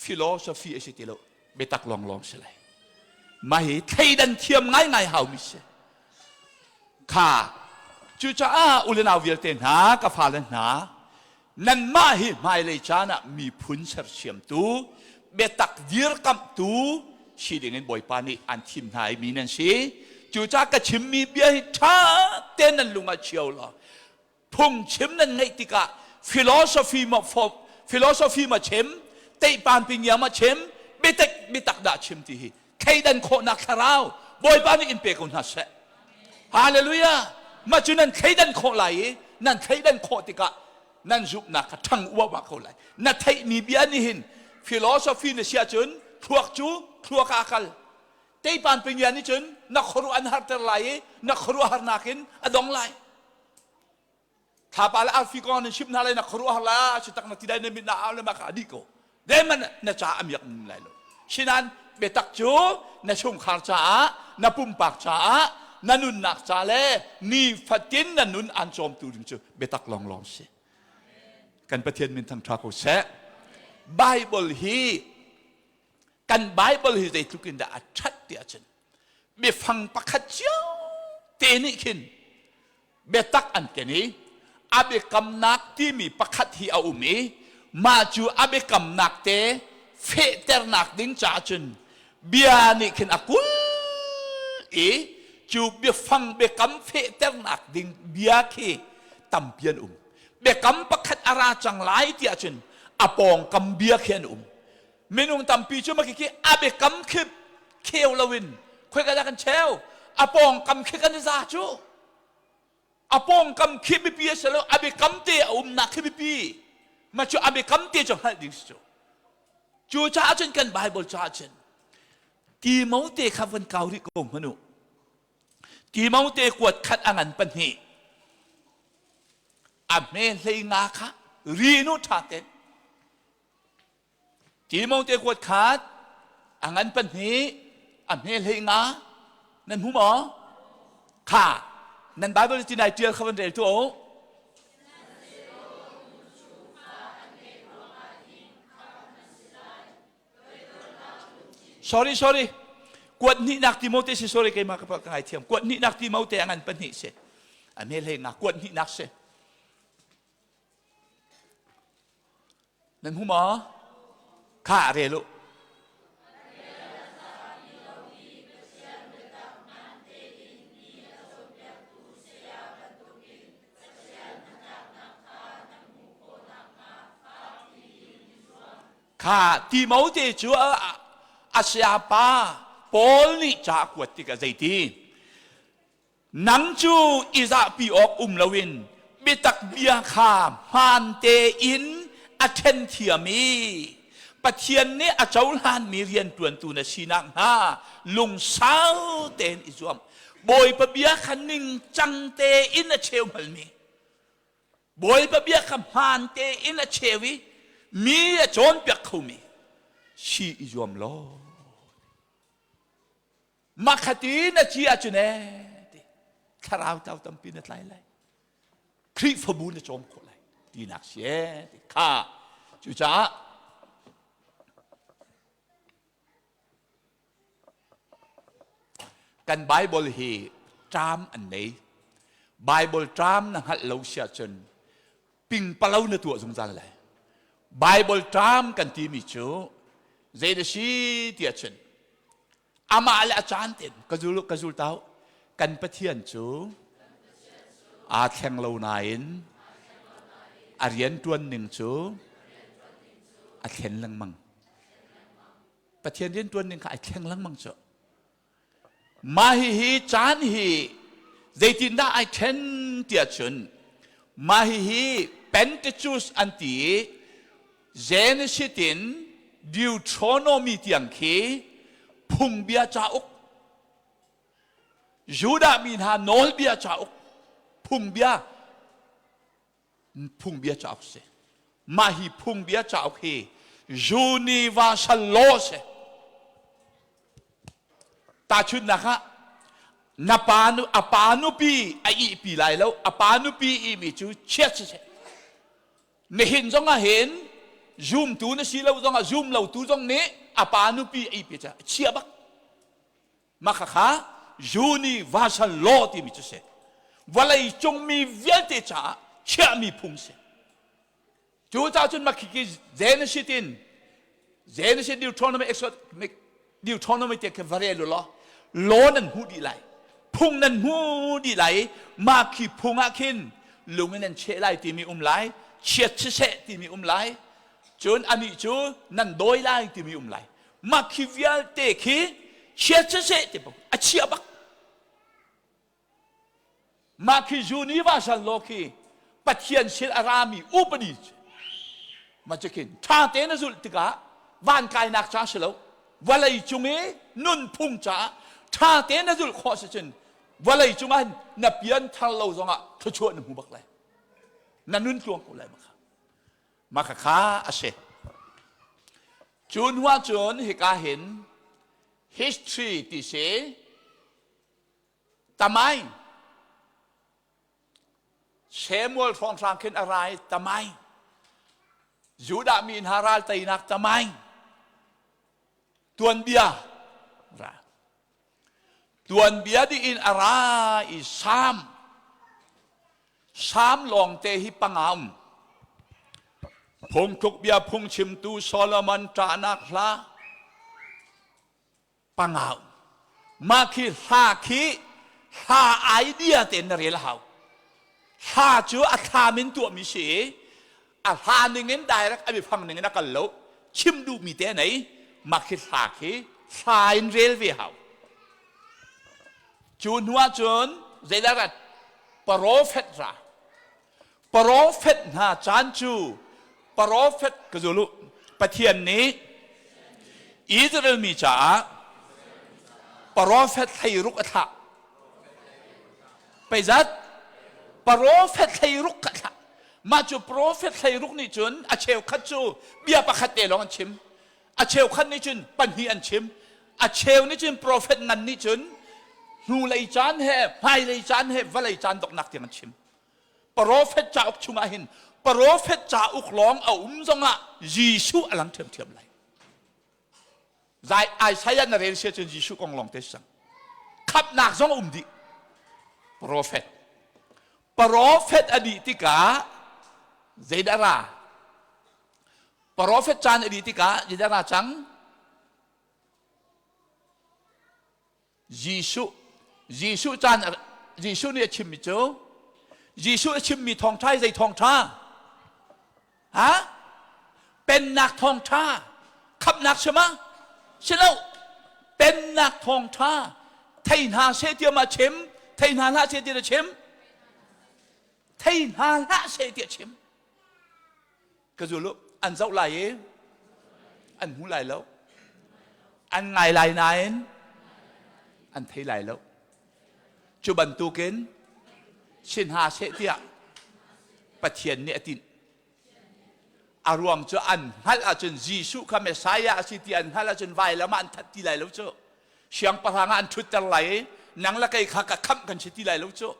S1: philosophy a si ti lo biatak lawnglawng si lai mah hi thleidan thiam ngaingai haumi si kha cucaah u le nau vialte hna ka fale hna nanmah hi hmailei caan ah miphun sersiamtu biatak dirkamhtu si dingin Bawipa nih an thim hna i mi nan si cucaah ka chimmi bia hi ṭha tein nan lung ah chia u law phungchim nan ngeih tikah philosophy ma philosophy ma chim teihpan pingia ma chim biatak biatak dah chim ti hi thleidan khawhnak thlarau bawipa nih in pe ko hna seh hallelujah ma cu nan thleidan khawh lai i nan thleidan khawh tikah nan zumhnak kha ṭhang uahmah ko lai na theihmi bia nih hin philosophy na sia cun thluak cu thluak ah kal teipan pingia nih cun na khuaruah an harter lai i na khuaruah harnak in a dong lai Thlapa le arfi kong nan chimh hna lai na khuaruahhar la si tak na ti lai na mit na au le ma ka dih ko zeihmanh na ca a miak lai lo sinan biatak cu na chungkhar caah na pumpak caah na nunnak ca le nifatin na nun an cawmtu ding cu biatak lawnglawng si kan Pathian min thangṭha ko seh Bible hi kan Bible hi zeitluk in dah a ṭhat ti ahcun biafang pakhat cio te nih khin biatak an ken i a biakamnak timi pakhat hi a um i mah cu a biakamnak te fehternak ding caah cun bia nih khin a kul i cu biafang biakam fehternak ding bia khi tampi an um biakam pakhat a ra cang lai tiah cun a pawngkam bia khi an um minung tampi cu makiki a biakam khi kheu loin khoika dah kan cheu a pawngkam khi kan i za cu a pawngkam khi biapi a si lo a biakam te a umnak khi biapi ma cu a biakam te cu hngalh ding si cu cu caah cun kan Bible caah cun Timote kha van kau rih ko hmanh u Timote kuat khat a ngan pahnih a hme hlei nga kha rin u ṭha ten Timote kuat khat a ngan pahnih a hme hlei nga nan hmu maw? Kha nan Bible ti nai tial kha van rel tu o. Sorry sorry kuat hnihnak Timote si sorry keimah ka ka ngaithiam kuat hnihnak Timote a ngan pahnih si a hme hlei nga kuat hnihnak si Nan hmu maw? Kha rel u. Kha Timote cu a sayapa Paul nih ca a kuat tikah zeiti? Nang cu i zahpi awk um loin biatak bia kha hmaan tein a ṭhen thiam i Pathian nih a cohlanmi rianṭuantu na si nakhnga lungsau tein i zuam. Bawipa bia kha ningcang tein a cheu balmi, Bawipa bia kha hmaan tein a cheu i mi a cawnpiak khomi si i zuam law. Makhati na ci ahcun ee ti thlarau tlau tampi na tlai lai Khrihfabu na cawm khawh lai tinak si ee ti kha cucaah kan Bible hi ṭam an nei Bible ṭam na hngalh lo si ahcun pingpalo na tuah zungzal lai. Bible term kan timi cu zei da si tiah cun amah le a caan ten ka zul ka zul tau kan Pathian cu aa thleng lo nain a rian tuan ning cu a thlen lengmang. Pathian rian tuan ning kha ai thleng lengmang cu. Mah hihi caan hi zeitindah ai ṭhen tiah cun mah hihi Pentecost an ti i Genesis in Deuteronomy tiang khi phungbia cauk Judah mi hna nawlbia cauk phungbia phungbia cauk si. Mah hi phungbia cauk hi universal law si. Tahchunhnak ah na pa nu a pa nupi a ihpi lai lo a pa nupi imi cu chiat siseh nihin zong ah hin zumtu na si lo zong ah zum lo tu zong nih a pa nupi a ihpi ca chia bak Mah khakha universal law timi cu si. Vawlei cung mi vialte caah chiahmi phung si. Cu caah cun mah khiki Genesis in Genesis Deuteronomy Exodus Deuteronomy te khi va rel u law law nan hmuh dih lai. Phung nan hmu dih lai i mah khi phung ah khin lung in nan cheh lai timi um lai, chiat siseh timi um lai, cun anih cu nan dawi lai timi um lai. Mah khi vialte khi chiat siseh ti bak a chia bak. Mah khi universal law khi Pathian sin a rami upadi ma cu khin ṭha tein a zulh tikah van kainak ca si lo vawlei cung i nunphung caah ṭha tein na zulh khawh si cun vawlei cung ah na pian thar lo zongah thluachuah na hmu bak lai na nun tluang ko lai ma kha mah kha a si Cu hnu ahcun hika hin history ti si tamai Samuel hrawnghrang khin a ra i tamai Judah mi hna ral teinak tamai tuanbia ra Tuanbia dih in a ra i Salm Salm lawngte hi panga um. Phungtluk bia phungchimtu Solomon ṭahnak hla panga um. Mah khi hla khi hla idea tein na rel a hau. Hla cu a thlam in tuahmi si i a hla ning in direct a biafang ning in a kal lo. Chim duhmi te a nei. Mah khi hla khi hla in rel ve hau. Cu hnu ah cun zeidah rat profet ra. Profet hna caan cu profet ka zul u. Pathian nih Israel mi caah profet 16 a thlah. Peizat profet 16 kha thlah. Mah cu profet 16 nih cun a cheukhat cu bia pakhat te lawng an chim. A cheukhat nih cun pahnih an chim. A cheu nih cun profet ngan nih cun hnulei caan he hmailei caan he vawlei caan donghnak tiang an chim. Profet cauk chungah hin profet cauk lawng a um zongah Jesuh a lang ṭhiamṭhiam lai. Isaiah na rel sia cun Jesuh kong lawng te sang. Khamhnak zong a um dih. Profet. Profet a dih tikah zeidah ra? Profet caan a dih tikah zeidah ra cang? Jesuh Jesuh caan Jesuh nih a chimmi cu Jesuh a chimmi thawngṭha hi zei thawngṭha? Ha? Pennak thawngṭha khamhnak si ma? Si lo. Pennak thawngṭha thei hna seh tiah ma chim? Thei hna hlah seh tiah a chim? Thei hna hlah seh tiah chim. Ka zul u, an zoh lai i an hmu lai lo. An ngai lai nain an thei lai lo. Cu bantukin si hna seh tiah Pathian nih a tinh. A ruang cu an hngalh ahcun Jesuh kha Messiah a si ti an hngalh ahcun vailam ah an that ti lai lo cu. Siangpahrang ah an ṭhutter lai i nang le kei kha ka khamh kan si ti lai lo cu.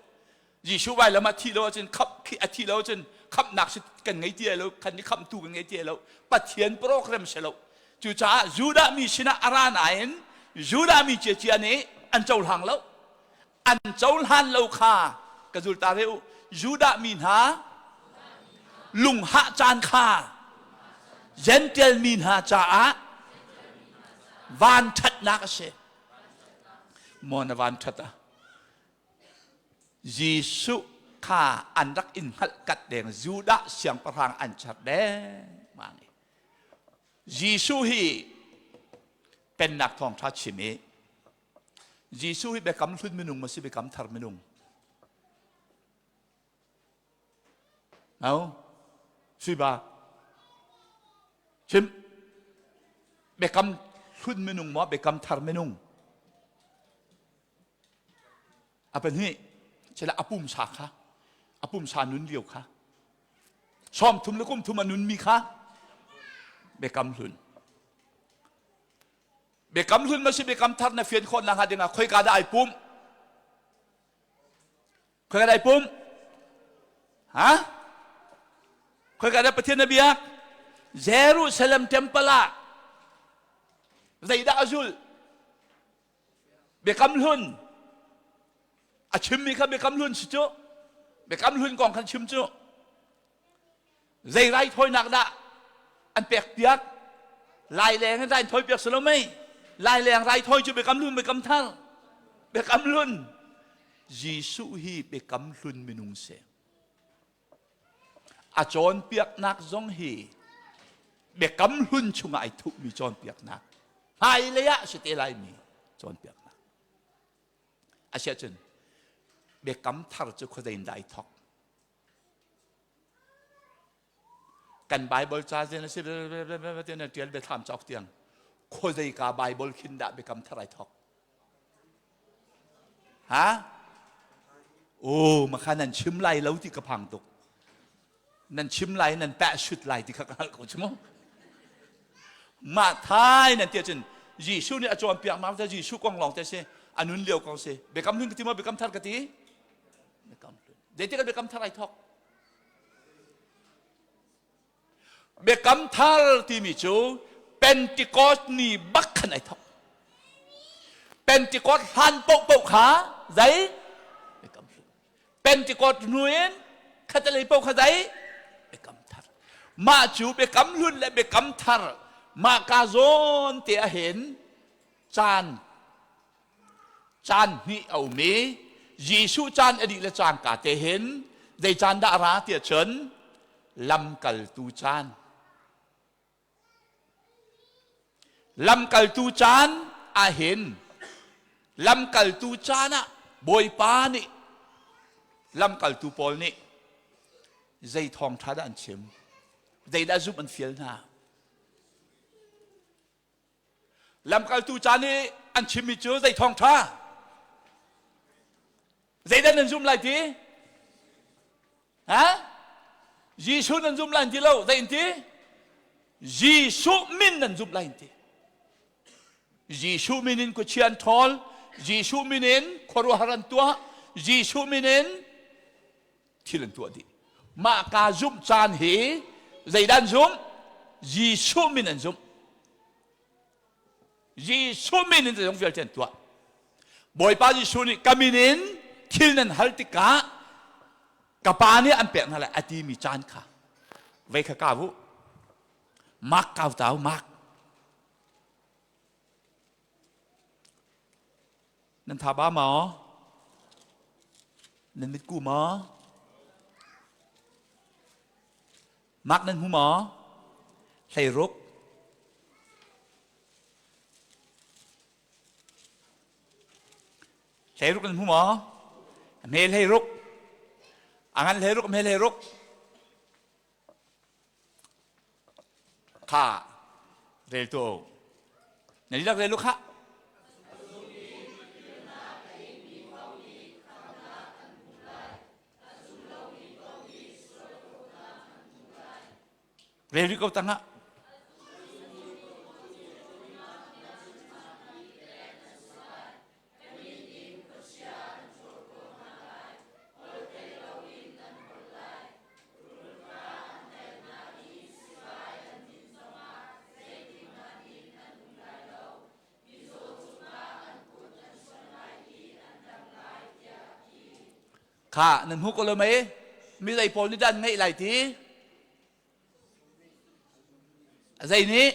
S1: Jesuh vailam ah thih lo ahcun khamh a thih lo ahcun khamhnak si kan ngei ti lo kan i khamhtu kan ngei ti lo Pathian program si lo cucaah Judah mi sinah a ra nain Judah mi ciacia nih an cohlang lo an cohlan lo kha ka zul ta ve u Judah mi hna lunghah caan kha. Gentile mi hna caah vanṭhatnak a si. Maw na vanṭhat ah? Jesuh kha an rak in hngalh kat deng Judah siangpahrang an char dengmang i Jesuh hi pennak thawngṭha chim i Jesuh hi biakam hlun minung maw si biakam thar minung? No? Suiba. Chim. Biakam hlun minung maw biakam thar minung? A pahnih, cila a pumsa kha, a pumsa nun lio kha. 30 le kum thum a nunmi kha biakam hlun. Biakam hlun ma si biakam thar na fian khawh nakhnga dingah khoika dah ai pum? Khoika dah ai pum? Ha? Khoika dah Pathian na biak? Jerusalem temple ah zeidah a zulh? Biakam hlun a chimmi kha biakam hlun si cu. Biakam hlun kong khan chim cu. Zei raithawinak dah an pek piak? Laileng in raithawi piak si lo mei? Laileng raithawi cu biakam hlun biakam thar. Biakam hlun. Jesuh hi biakam hlun minung si. A cawnpiaknak zong hi biakam hlun chungah ai thuhmi cawnpiaknak. Hmailei ah si te laimi cawnpiaknak. Asiahcun biakam thar cu khuazei in dah ai thawk? Kan Bible ca zen a si tian tial biathlam cauk tiang khuazei ka Bible khin dah biakam thar ai thawk? Ha? Oh, makha nan chim lai lo ti ka phang tuk. Nan chim lai nan peh sut lai ti kha ka hngalh ko chu mu. Mah thai nan ti ahcun Jesuh nih a cawnpiak ma Jesuh kong lawng te si a nun lio kong si biakam hlun ka ti maw biakam thar ka ti biakam hlun zeitik ah biakam thar ai thawk biakam thar timi cu Pentecost ni bak khan ai thawk Pentecost hlan paohpaoh kha zei biakam hlun Pentecost hnu in khatalei paoh kha zei biakam thar mah cu biakam hlun le biakam thar mah ka zawn te ah hin caan Caan hnih a um i Jesuh caan a dih le cangka te hin zei caan dah a ra tiah cun lamkaltu caan. Lamkaltu caan ah hin lamkaltu caan ah Bawipa nih lamkaltu pawl nih zei thawngṭha dah an chim? Zeidah zumh an fial hna? Lamkaltu ca nih an chimmi cu zei thawngṭha? Zeidah nan zumh lai ti? Ha? Jesuh nan zumh lai ti lo, zei in ti? Jesuh min nan zumh lai ti. Jesuh min in khuachia an ṭhawl, Jesuh min in khuaruahhar an tuah, Jesuh min in thil an tuah dih. Mah ka zumh caan hi zeidah an zumh? Jesuh min an zumh. Jesuh min in zeizong vialte an tuah. Bawipa Jesuh nih ka min in thil nan hal tikah ka pa nih an pek hna lai a timi caan kha vei kha kau u. Mak kau tau mak. Nan tha ba maw? Nan mitku maw? Mak nan hmu maw? 16. 16 nan hmu maw? A hme 16. A ngan 16, a hme 16. Kha rel tu na dihlak rel u khah. Rel rih ko tangah. Kha nan hmu ko lo mei? Mi zei pawl nih dah an ngeih lai ti? Zei nih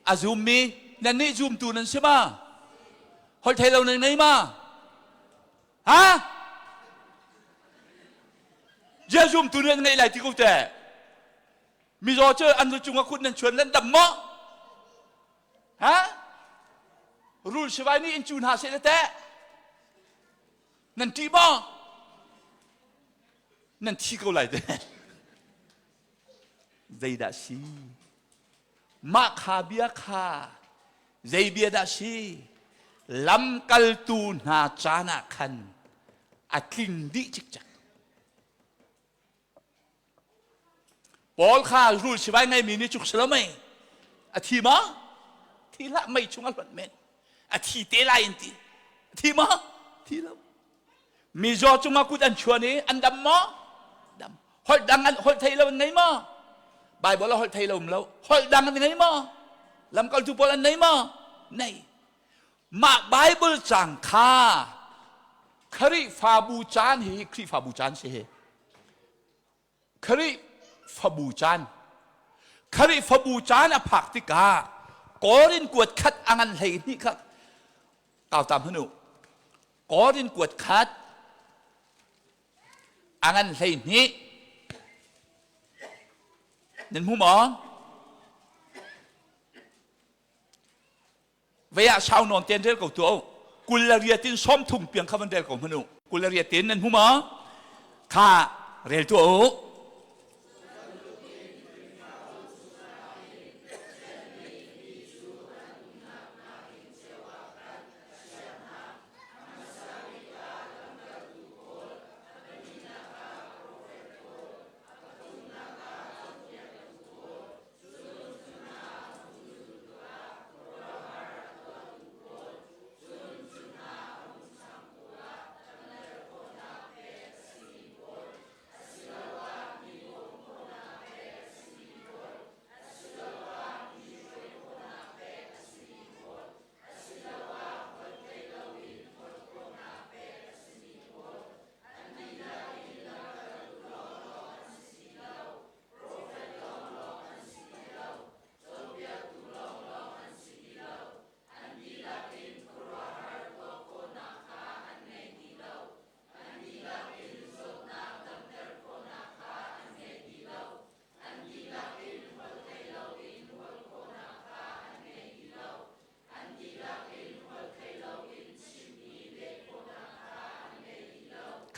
S1: a zummi nan nih zumtu nan si ma? Holh thei lo nan ngei ma? Ha? Zia zumtu nan ngei lai ti ko te. Mizaw cu an lu cungah kut nan chuan nan dam maw? Ha? Rul sivai nih in cu hna seh teh. Nan ṭih maw? Nan thi ko lai te. Zeidah si? Mah kha bia kha zei bia dah si? Lamkaltu hna caan ah khan a tling dih cikcek. Paul kha rul sivai ngeimi nih cuk si lo mei? A thi maw? Thi hlah mei chung a hlonh men. A thi te lai in ti. A thi maw? Thi lo. Mizaw cungah kut an chuan i an dam maw? Dam. Holh dang an holh thei lo an ngei maw? Bible ah holh thei lo um lo. Holh dang an ngei maw? Lamkaltu pawl an nei maw? Nei. Mah Bible cang kha Khrihfabu caan hi Khrihfabu caan si hi. Khrihfabu caan Khrihfabu caan a phak tikah Korin kuat khat a ngan hlei hnih kha kau tam hanu Korin kuat khat a ngan hlei hnih nan hmu maw? Vei ah sau nawn ten rel ko tuah u. 28 in 30 piang kha van rel ko hmanh u. 28 in nan hmu maw? Kha rel tuah u.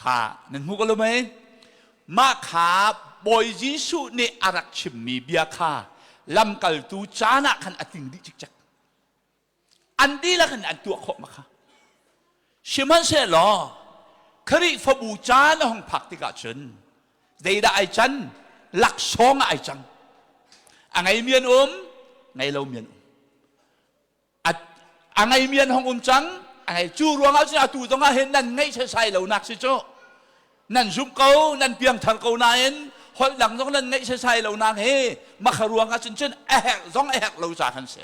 S1: Kha nan hmu ko lo mei? Mah kha Bawi Jesuh nih a rak chimmi bia kha lamkaltu caan ah khan a tling dih cikcek. An dihlak in an tuah khawh ma kha. Sihmanhsehlaw Khrihfabu caan a hung phak tikah cun zeidah ai can? Laksawng ah ai cang. A ngeimi an um, ngei lomi an um. A ngeimi an hong um cang a ngei cu ruangah cun atu zong ah hin nan ngeih sesai lo nak si cu nan zumh ko nan piangthar ko nain holh dang zong nan ngeih sesai lo nak hi makha ruangah cun cun a herh zong a herh lo ca khan si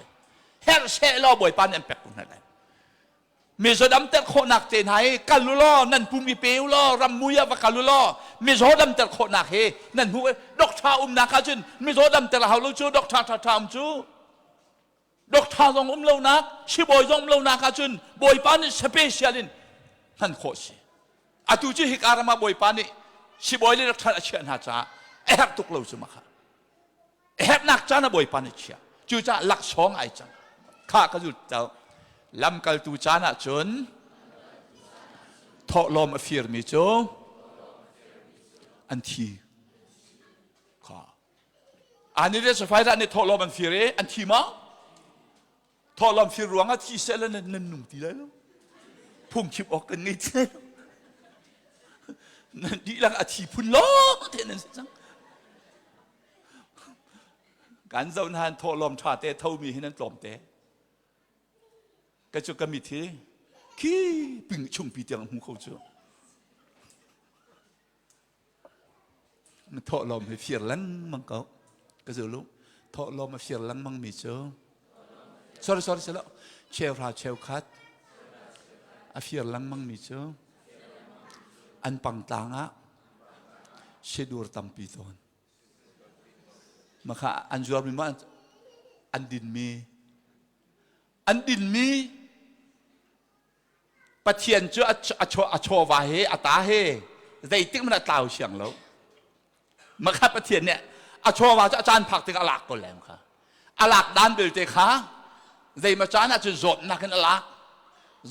S1: herh seh law bawipa nih an pek ko hna lai mizaw damter khawhnak te hna hi kal u law nan pum i pe u law rammui ah va kal u law mizaw damter khawhnak hi nan hmuh doctor umnak ah cun mizaw damter a hau lo cu doctor ṭha ṭha um cu Doctor zong um lonak, sibawi zong um lonak ahcun Bawipa nih special in hman khawh si. Atu cu hika ram ah Bawipa nih sibawi le doctor a chiah hna caah a herh tuk lo cu makha. A herhnak caan ah Bawipa nih chiah. Cucaah laksawng ai cang. Kha ka zul tau. Lamkaltu caan ah cun thawhlawm a firmi cu an thi. Kha Ani le Sapphira nih thawhlawm an fir i an thi maw? Thawhlawm fir ruangah thi seh le nan nung ti lai lo. Phungchim awk kan ngei ti lai lo. Nan dihlak a thi phun lawng te nan si cang. Kan zoh hna thawhlawm ṭha te thomi hi nan tlawm te. Ka cu ka mit hi khi ping chungpi tiang hmu kho cu. Thawhlawm hi fir lengmang ko. Ka zul u. Thawhlawm a fir lengmang mi cu sorry sorry silo cheuhra cheukhat a fir lengmang mi cu an pangtlang ah sidur tampi tawn. Makha an zuar mi ma. An dinmi an dinmi Pathian cu a chawva he a ta he zeitik hmanh a tlau siang lo. Makha Pathian nih a chawva cu a caan phak tikah a lak ko lem kha. A lak dan belte kha zeimaw caan ah cun zawtnak in a lak.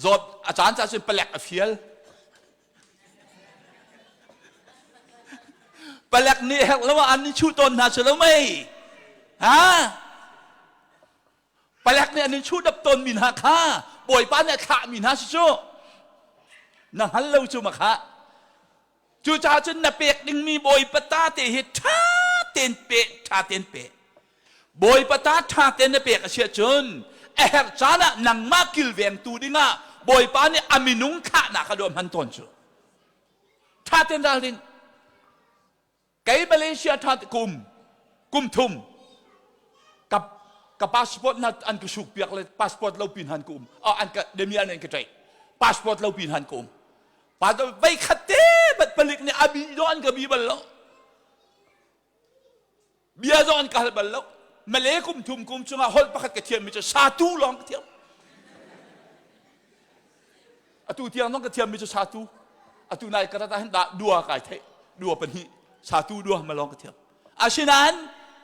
S1: Zawt a caan cah cun palek a fial. Palek nih herh lo ah an in chuh tawn hna cu lo mei. Ha? Palek nih an in chuh dap tawnmi hna kha Bawipa nih a thlahmi hna si cu. Na hngal lo cu ma kha. Cucaah cun na pek dingmi Bawipa ta te hi ṭha tein pe, ṭha tein pe. Bawipa ta ṭha tein na pek a si ahcun a herh caan ah nangmah kilvengtu dingah Bawipa nih a minung thlahnak a duah hman tawn cu. Ṭha tein ralring. Kei Malaysia ṭha kum kum thum ka ka passport na an ka suk piak le passport lo pin han ka um an ka demian an ka ṭaih passport lo pin han ka um pa vei khat te bat palik nih a bi do an ka bi bal lo bia zong an ka hal bal lo Malay kum thum kum chungah holh pakhat ka thiam mi cu satu lawng ka thiam Atu tiang zong ka thiammi cu satu. Atu nai ka rat ah hin dah dua kai theih. Dua pahnih. Satu dua ma lawng ka thiam. Asinain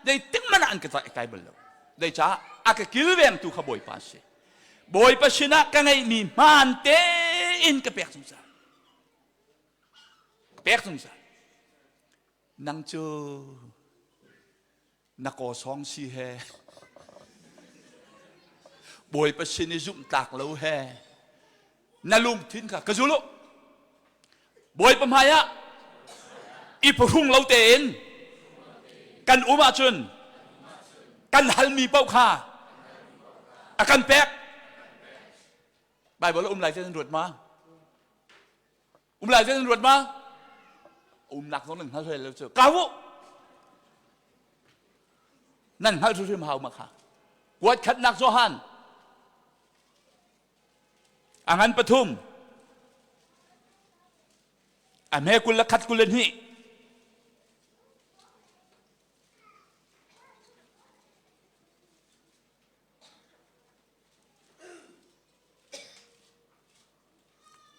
S1: dei ting man ah an ka kai bal lo. Dei caah a ka kilvengtu kha Bawipa a si. Bawipa sinah ka ngeihmi hmaan tein ka pek zungzal. Ka pek zungzal. Nang cu na kawsawng si he Bawipa sin i zumhtlak lo he na lungthin kha ka zul u Bawipa hmai ah i phuhrung lo tein kan um ahcun kan halmi paoh kha a kan pek Bible a um lai te nan ruat ma Um lai nan ruat ma? Umnak zong nan hngal hlei lo cu. Kau u! Nan hngal hrimhrim hau ma kha. Kuat khatnak Johan. A ngan pathum. A hme 21 22.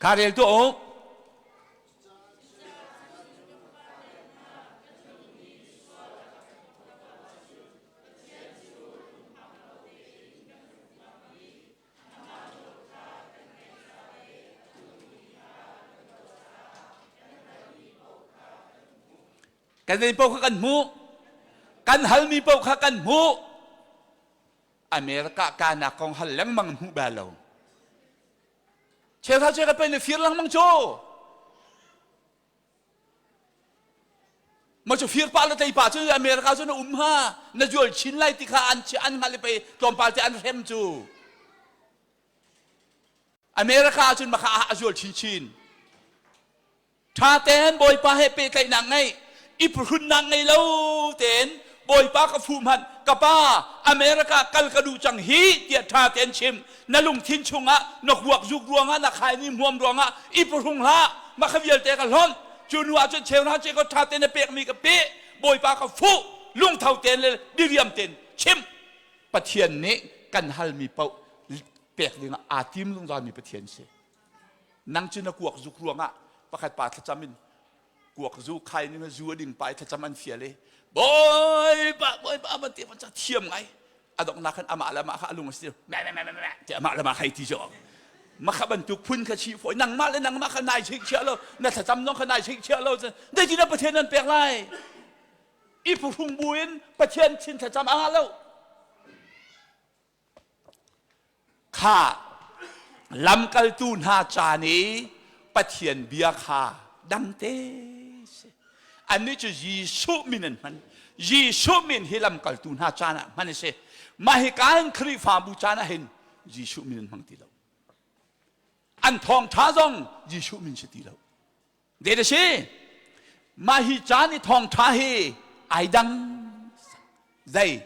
S1: Kha rel tuah u. Kan zei paoh kha kan hmuh. Kan halmi paoh kha kan hmuh. America kanak kong hal lengmang hmuh bal lo. Cheuhra cheuhra pei na fir lengmang cu. Ma cu fir pa le tlei pa cu America cu na um ha na zual chin lai ti kha an an hngal i pei tlawmpal te an hrem cu. America ahcun makha a zual chinchin. Ṭha tein Bawipa he pehtlaihnak ngei, i phuhrunnak ngei lo tein Bawipa ka fuh hmanh, ka pa America kal ka duh cang hi tiah ṭha tein chim. Na lungthin chungah na kuakzuk ruangah na khaini hmuam ruangah i phuhrung hlah. Mah kha vialte ka hlonh. Cu hnu ah cun cheu hna che ka ṭha tein na pekmi ka pe. Bawipa ka fuh. Lungtho tein le diriam tein chim. Pathian nih kan halmi paoh pek dingah aa tim zungzalmi Pathian si. Nang cu na kuak zuk ruangah pakhat pa thlacam in kuak zu khai ning zu a ding pa i thlacam an fial i bawipa bawipa van ti van ca thiam ngai a donghnak khan amah le amah kha a lung a si me me me me me ti amah le amah khai ti jo makha bantuk phun kha chi foi nangmah le nangmah kha nai chik chia lo na thlacam zong kha nai chik chia lo zeitin na Pathian nan pek lai i phuhrung bu in Pathian thin thlacam a lo Kha lamkaltu hna ca nih Pathian bia kha dangte si. Annih cu Jesuh min an hman. Jesuh min hi lamkaltu hna caan ah hman a si. Mah hi kaan Khrihfabu caan ah hin Jesuh min an hmang ti lo. An thawngṭha zong Jesuh min si ti lo. Dei a si. Mah hi caan i thawngṭha hi ai dang. Zei?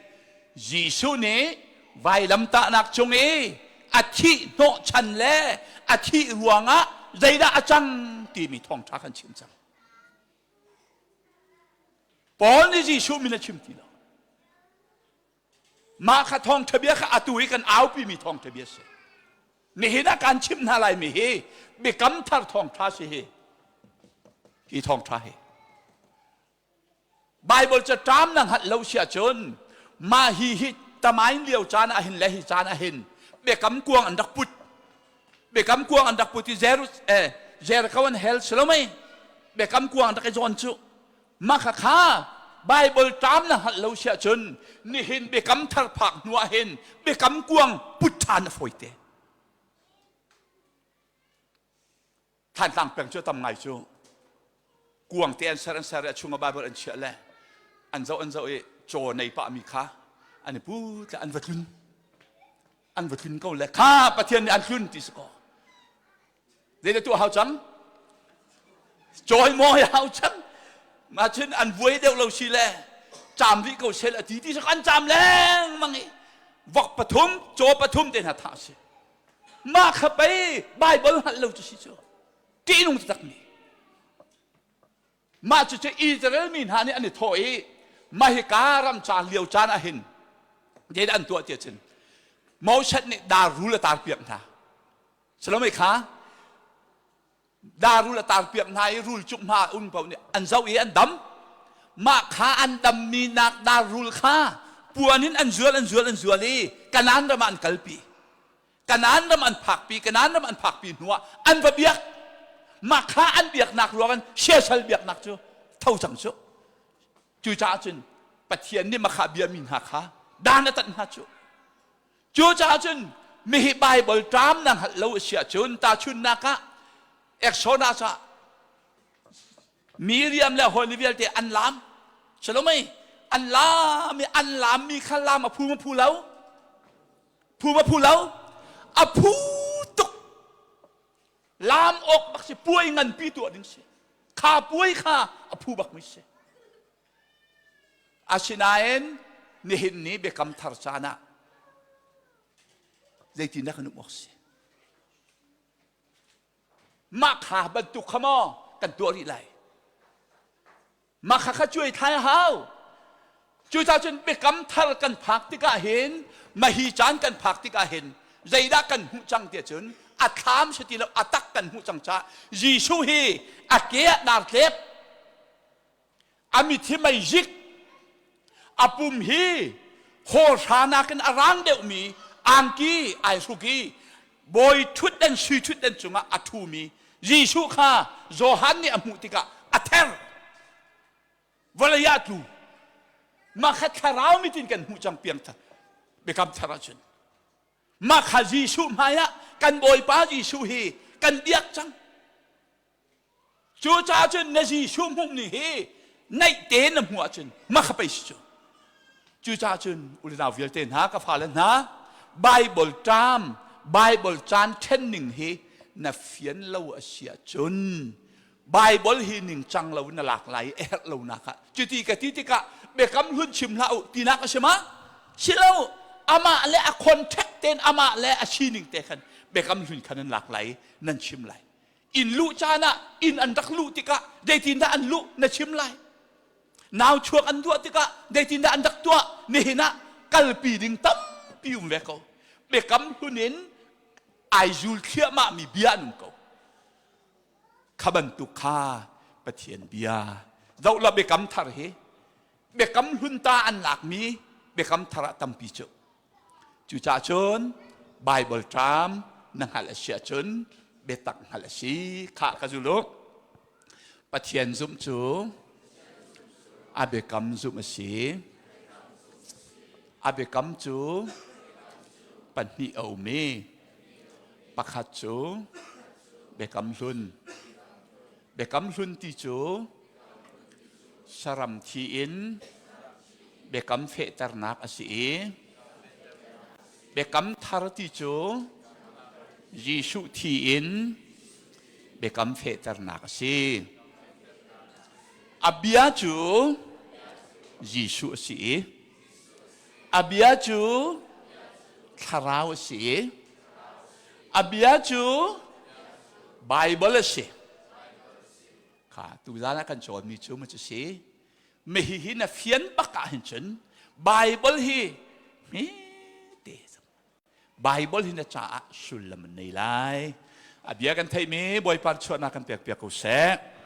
S1: Jesuh nih vailamtahnak cung i a thih hnawhchan le a thih ruangah zeidah a cang timi thawngṭha kan chim cang. Paul nih Jesuh min a chim ti lo. Mah kha thawngṭha bia kha atu i kan aupimi thawngṭha bia si. Nihin ah kan chimh hna laimi hi biakam thar thawngṭha si hi. Hi thawngṭha hi. Bible ca ṭam na hngalh lo si ahcun mah hi hi tamain lio caan ah hin le hi caan ah hin biakam kuang an rak put. Biakam kuang an rak put i Jerus eh Jericho an hel si lo mei? Biakam kuang an rak i zawn cu. Mah kha kha Bible ṭam na hngalh lo si ahcun nihin biakam thar phak hnu ah hin biakam kuang put ṭhan a fawite. Thantlang peng cu tam ngai cu kuang te an ser an ser i a chung ah Bible an chiah le an zoh an zoh i caw nei pah mi kha an i put le an va tlun an va tlun ko le kha Pathian nih an tlun ti si kaw Zeidah tuah hau cang? Cawimawi hau cang. Mah cun an vuai deuh lo si le caam rih ko sel a ti ti an caam lengmang i vok pathum caw pathum te hna thah si. Mah kha pei Bible hngalh lo cu si cu. Ṭihnung taktak mi. Mah cucu Israel mi hna nih an i thawh i mah hika ram caan lio caan ah hin zeidah an tuah tiah cun Moses nih dar rul a tarpiak hna. Salome kha dar rul a tarpiak hna i rul cuk hma um paoh nih an zoh i an dam. Mah kha an dammi nak dar rul kha puan in an zual an zual an zual i Kanaan ram ah an kalpi. Kanaan ram an phakpi Kanaan ram an phakpi hnuah an va biak mah kha an biaknak ruangin siasal biaknak cu tho cang cu cucaah cun Pathian nih makha biami hna kha dan a tat hna cu cucaah cun mihi Bible ṭam na hngalh lo a si ahcun tahchunhnak ah Exodus ah Miriam le hawi vialte an laam Salome an laam i an laammi kha laam a phu ma phu lo Phu ma phu lo? A phu tuk. Laam awk bak si puai nganpi tuah ding si. Kha puai kha a phu bak mi si. Asinain nihin ni biakam thar caan ah zeitindah kan um awk si? Mah kha bantuk kha maw kan tuah rih lai? Mah kha kha cuai thlai a hau. Cucaah cun biakam thar kan phak tikah hin mahi caan kan phak tikah hin zeidah kan hmuh cang tiah cun a thlam si ti lo a tak kan hmuh cang caah Jesuh hi a ke ah dar tlep a mit hi meizik a pum hi hawhra nakin a rang deuhmi angki ai hruk i bawi ṭhutdan sui ṭhutdan cungah a ṭhumi Jesuh kha Johan nih a hmuh tikah a ther vawlei ah tlu mah kha thlarau mit in kan hmuh cang piang biakam thar ahcun mah kha Jesuh hmaiah kan Bawipa Jesuh hi kan biak cang Cucaah cun na Jesuh hmuhmi hi naih tein na hmuh ahcun mah kha pei si cu. Cucaah cun unau vialte hna ka fale hna Bible term Bible caan ṭhenning hi na fian lo a si ahcun Bible hi ningcang lo in na lak lai i a herh lonak ah cuti ka ti tikah biakam hlun chim hlah u tinak a si ma? Si lo amah le a contact tein amah le a sining te khan biakam hlun khan nan lak lai i nan chim lai. Inn luh caan ah inn an rak luh tikah zeitindah an luh na chim lai. Nau chuak an duah tikah zeitindah an rak tuah nihin ah kalpi ding tampi um ve ko. Biakam hlun in ai zul thliahmah mi bia an um ko. Kha bantuk kha Pathian bia. Zoh la biakam thar hi biakam hlun ta an lakmi biakam thar ah tampi cu Cucaah cun Baibal ṭam na hngalh a si ahcun biatak hngalh a si khah ka zul u. Pathian zumh cu a biakam zumh a si. A biakam cu pahnih a um i pakhat cu biakam hlun. Biakam hlun ti cu saram thi in biakam fehternak a si i biakam thar ti cu Jesuh thi in biakam fehternak a si. A bia cu Jesuh a si i a bia cu thlarau a si i a bia cu Baibal a si. Kha tuzaan ah kan cawnmi cu ma cu si? Mihi hi na fian bak ah hin cun Bible hi Hmete Bible hi na caah sullam an nei lai. A bia kan theihmi Bawipa chuahnak kan pek piak ko seh.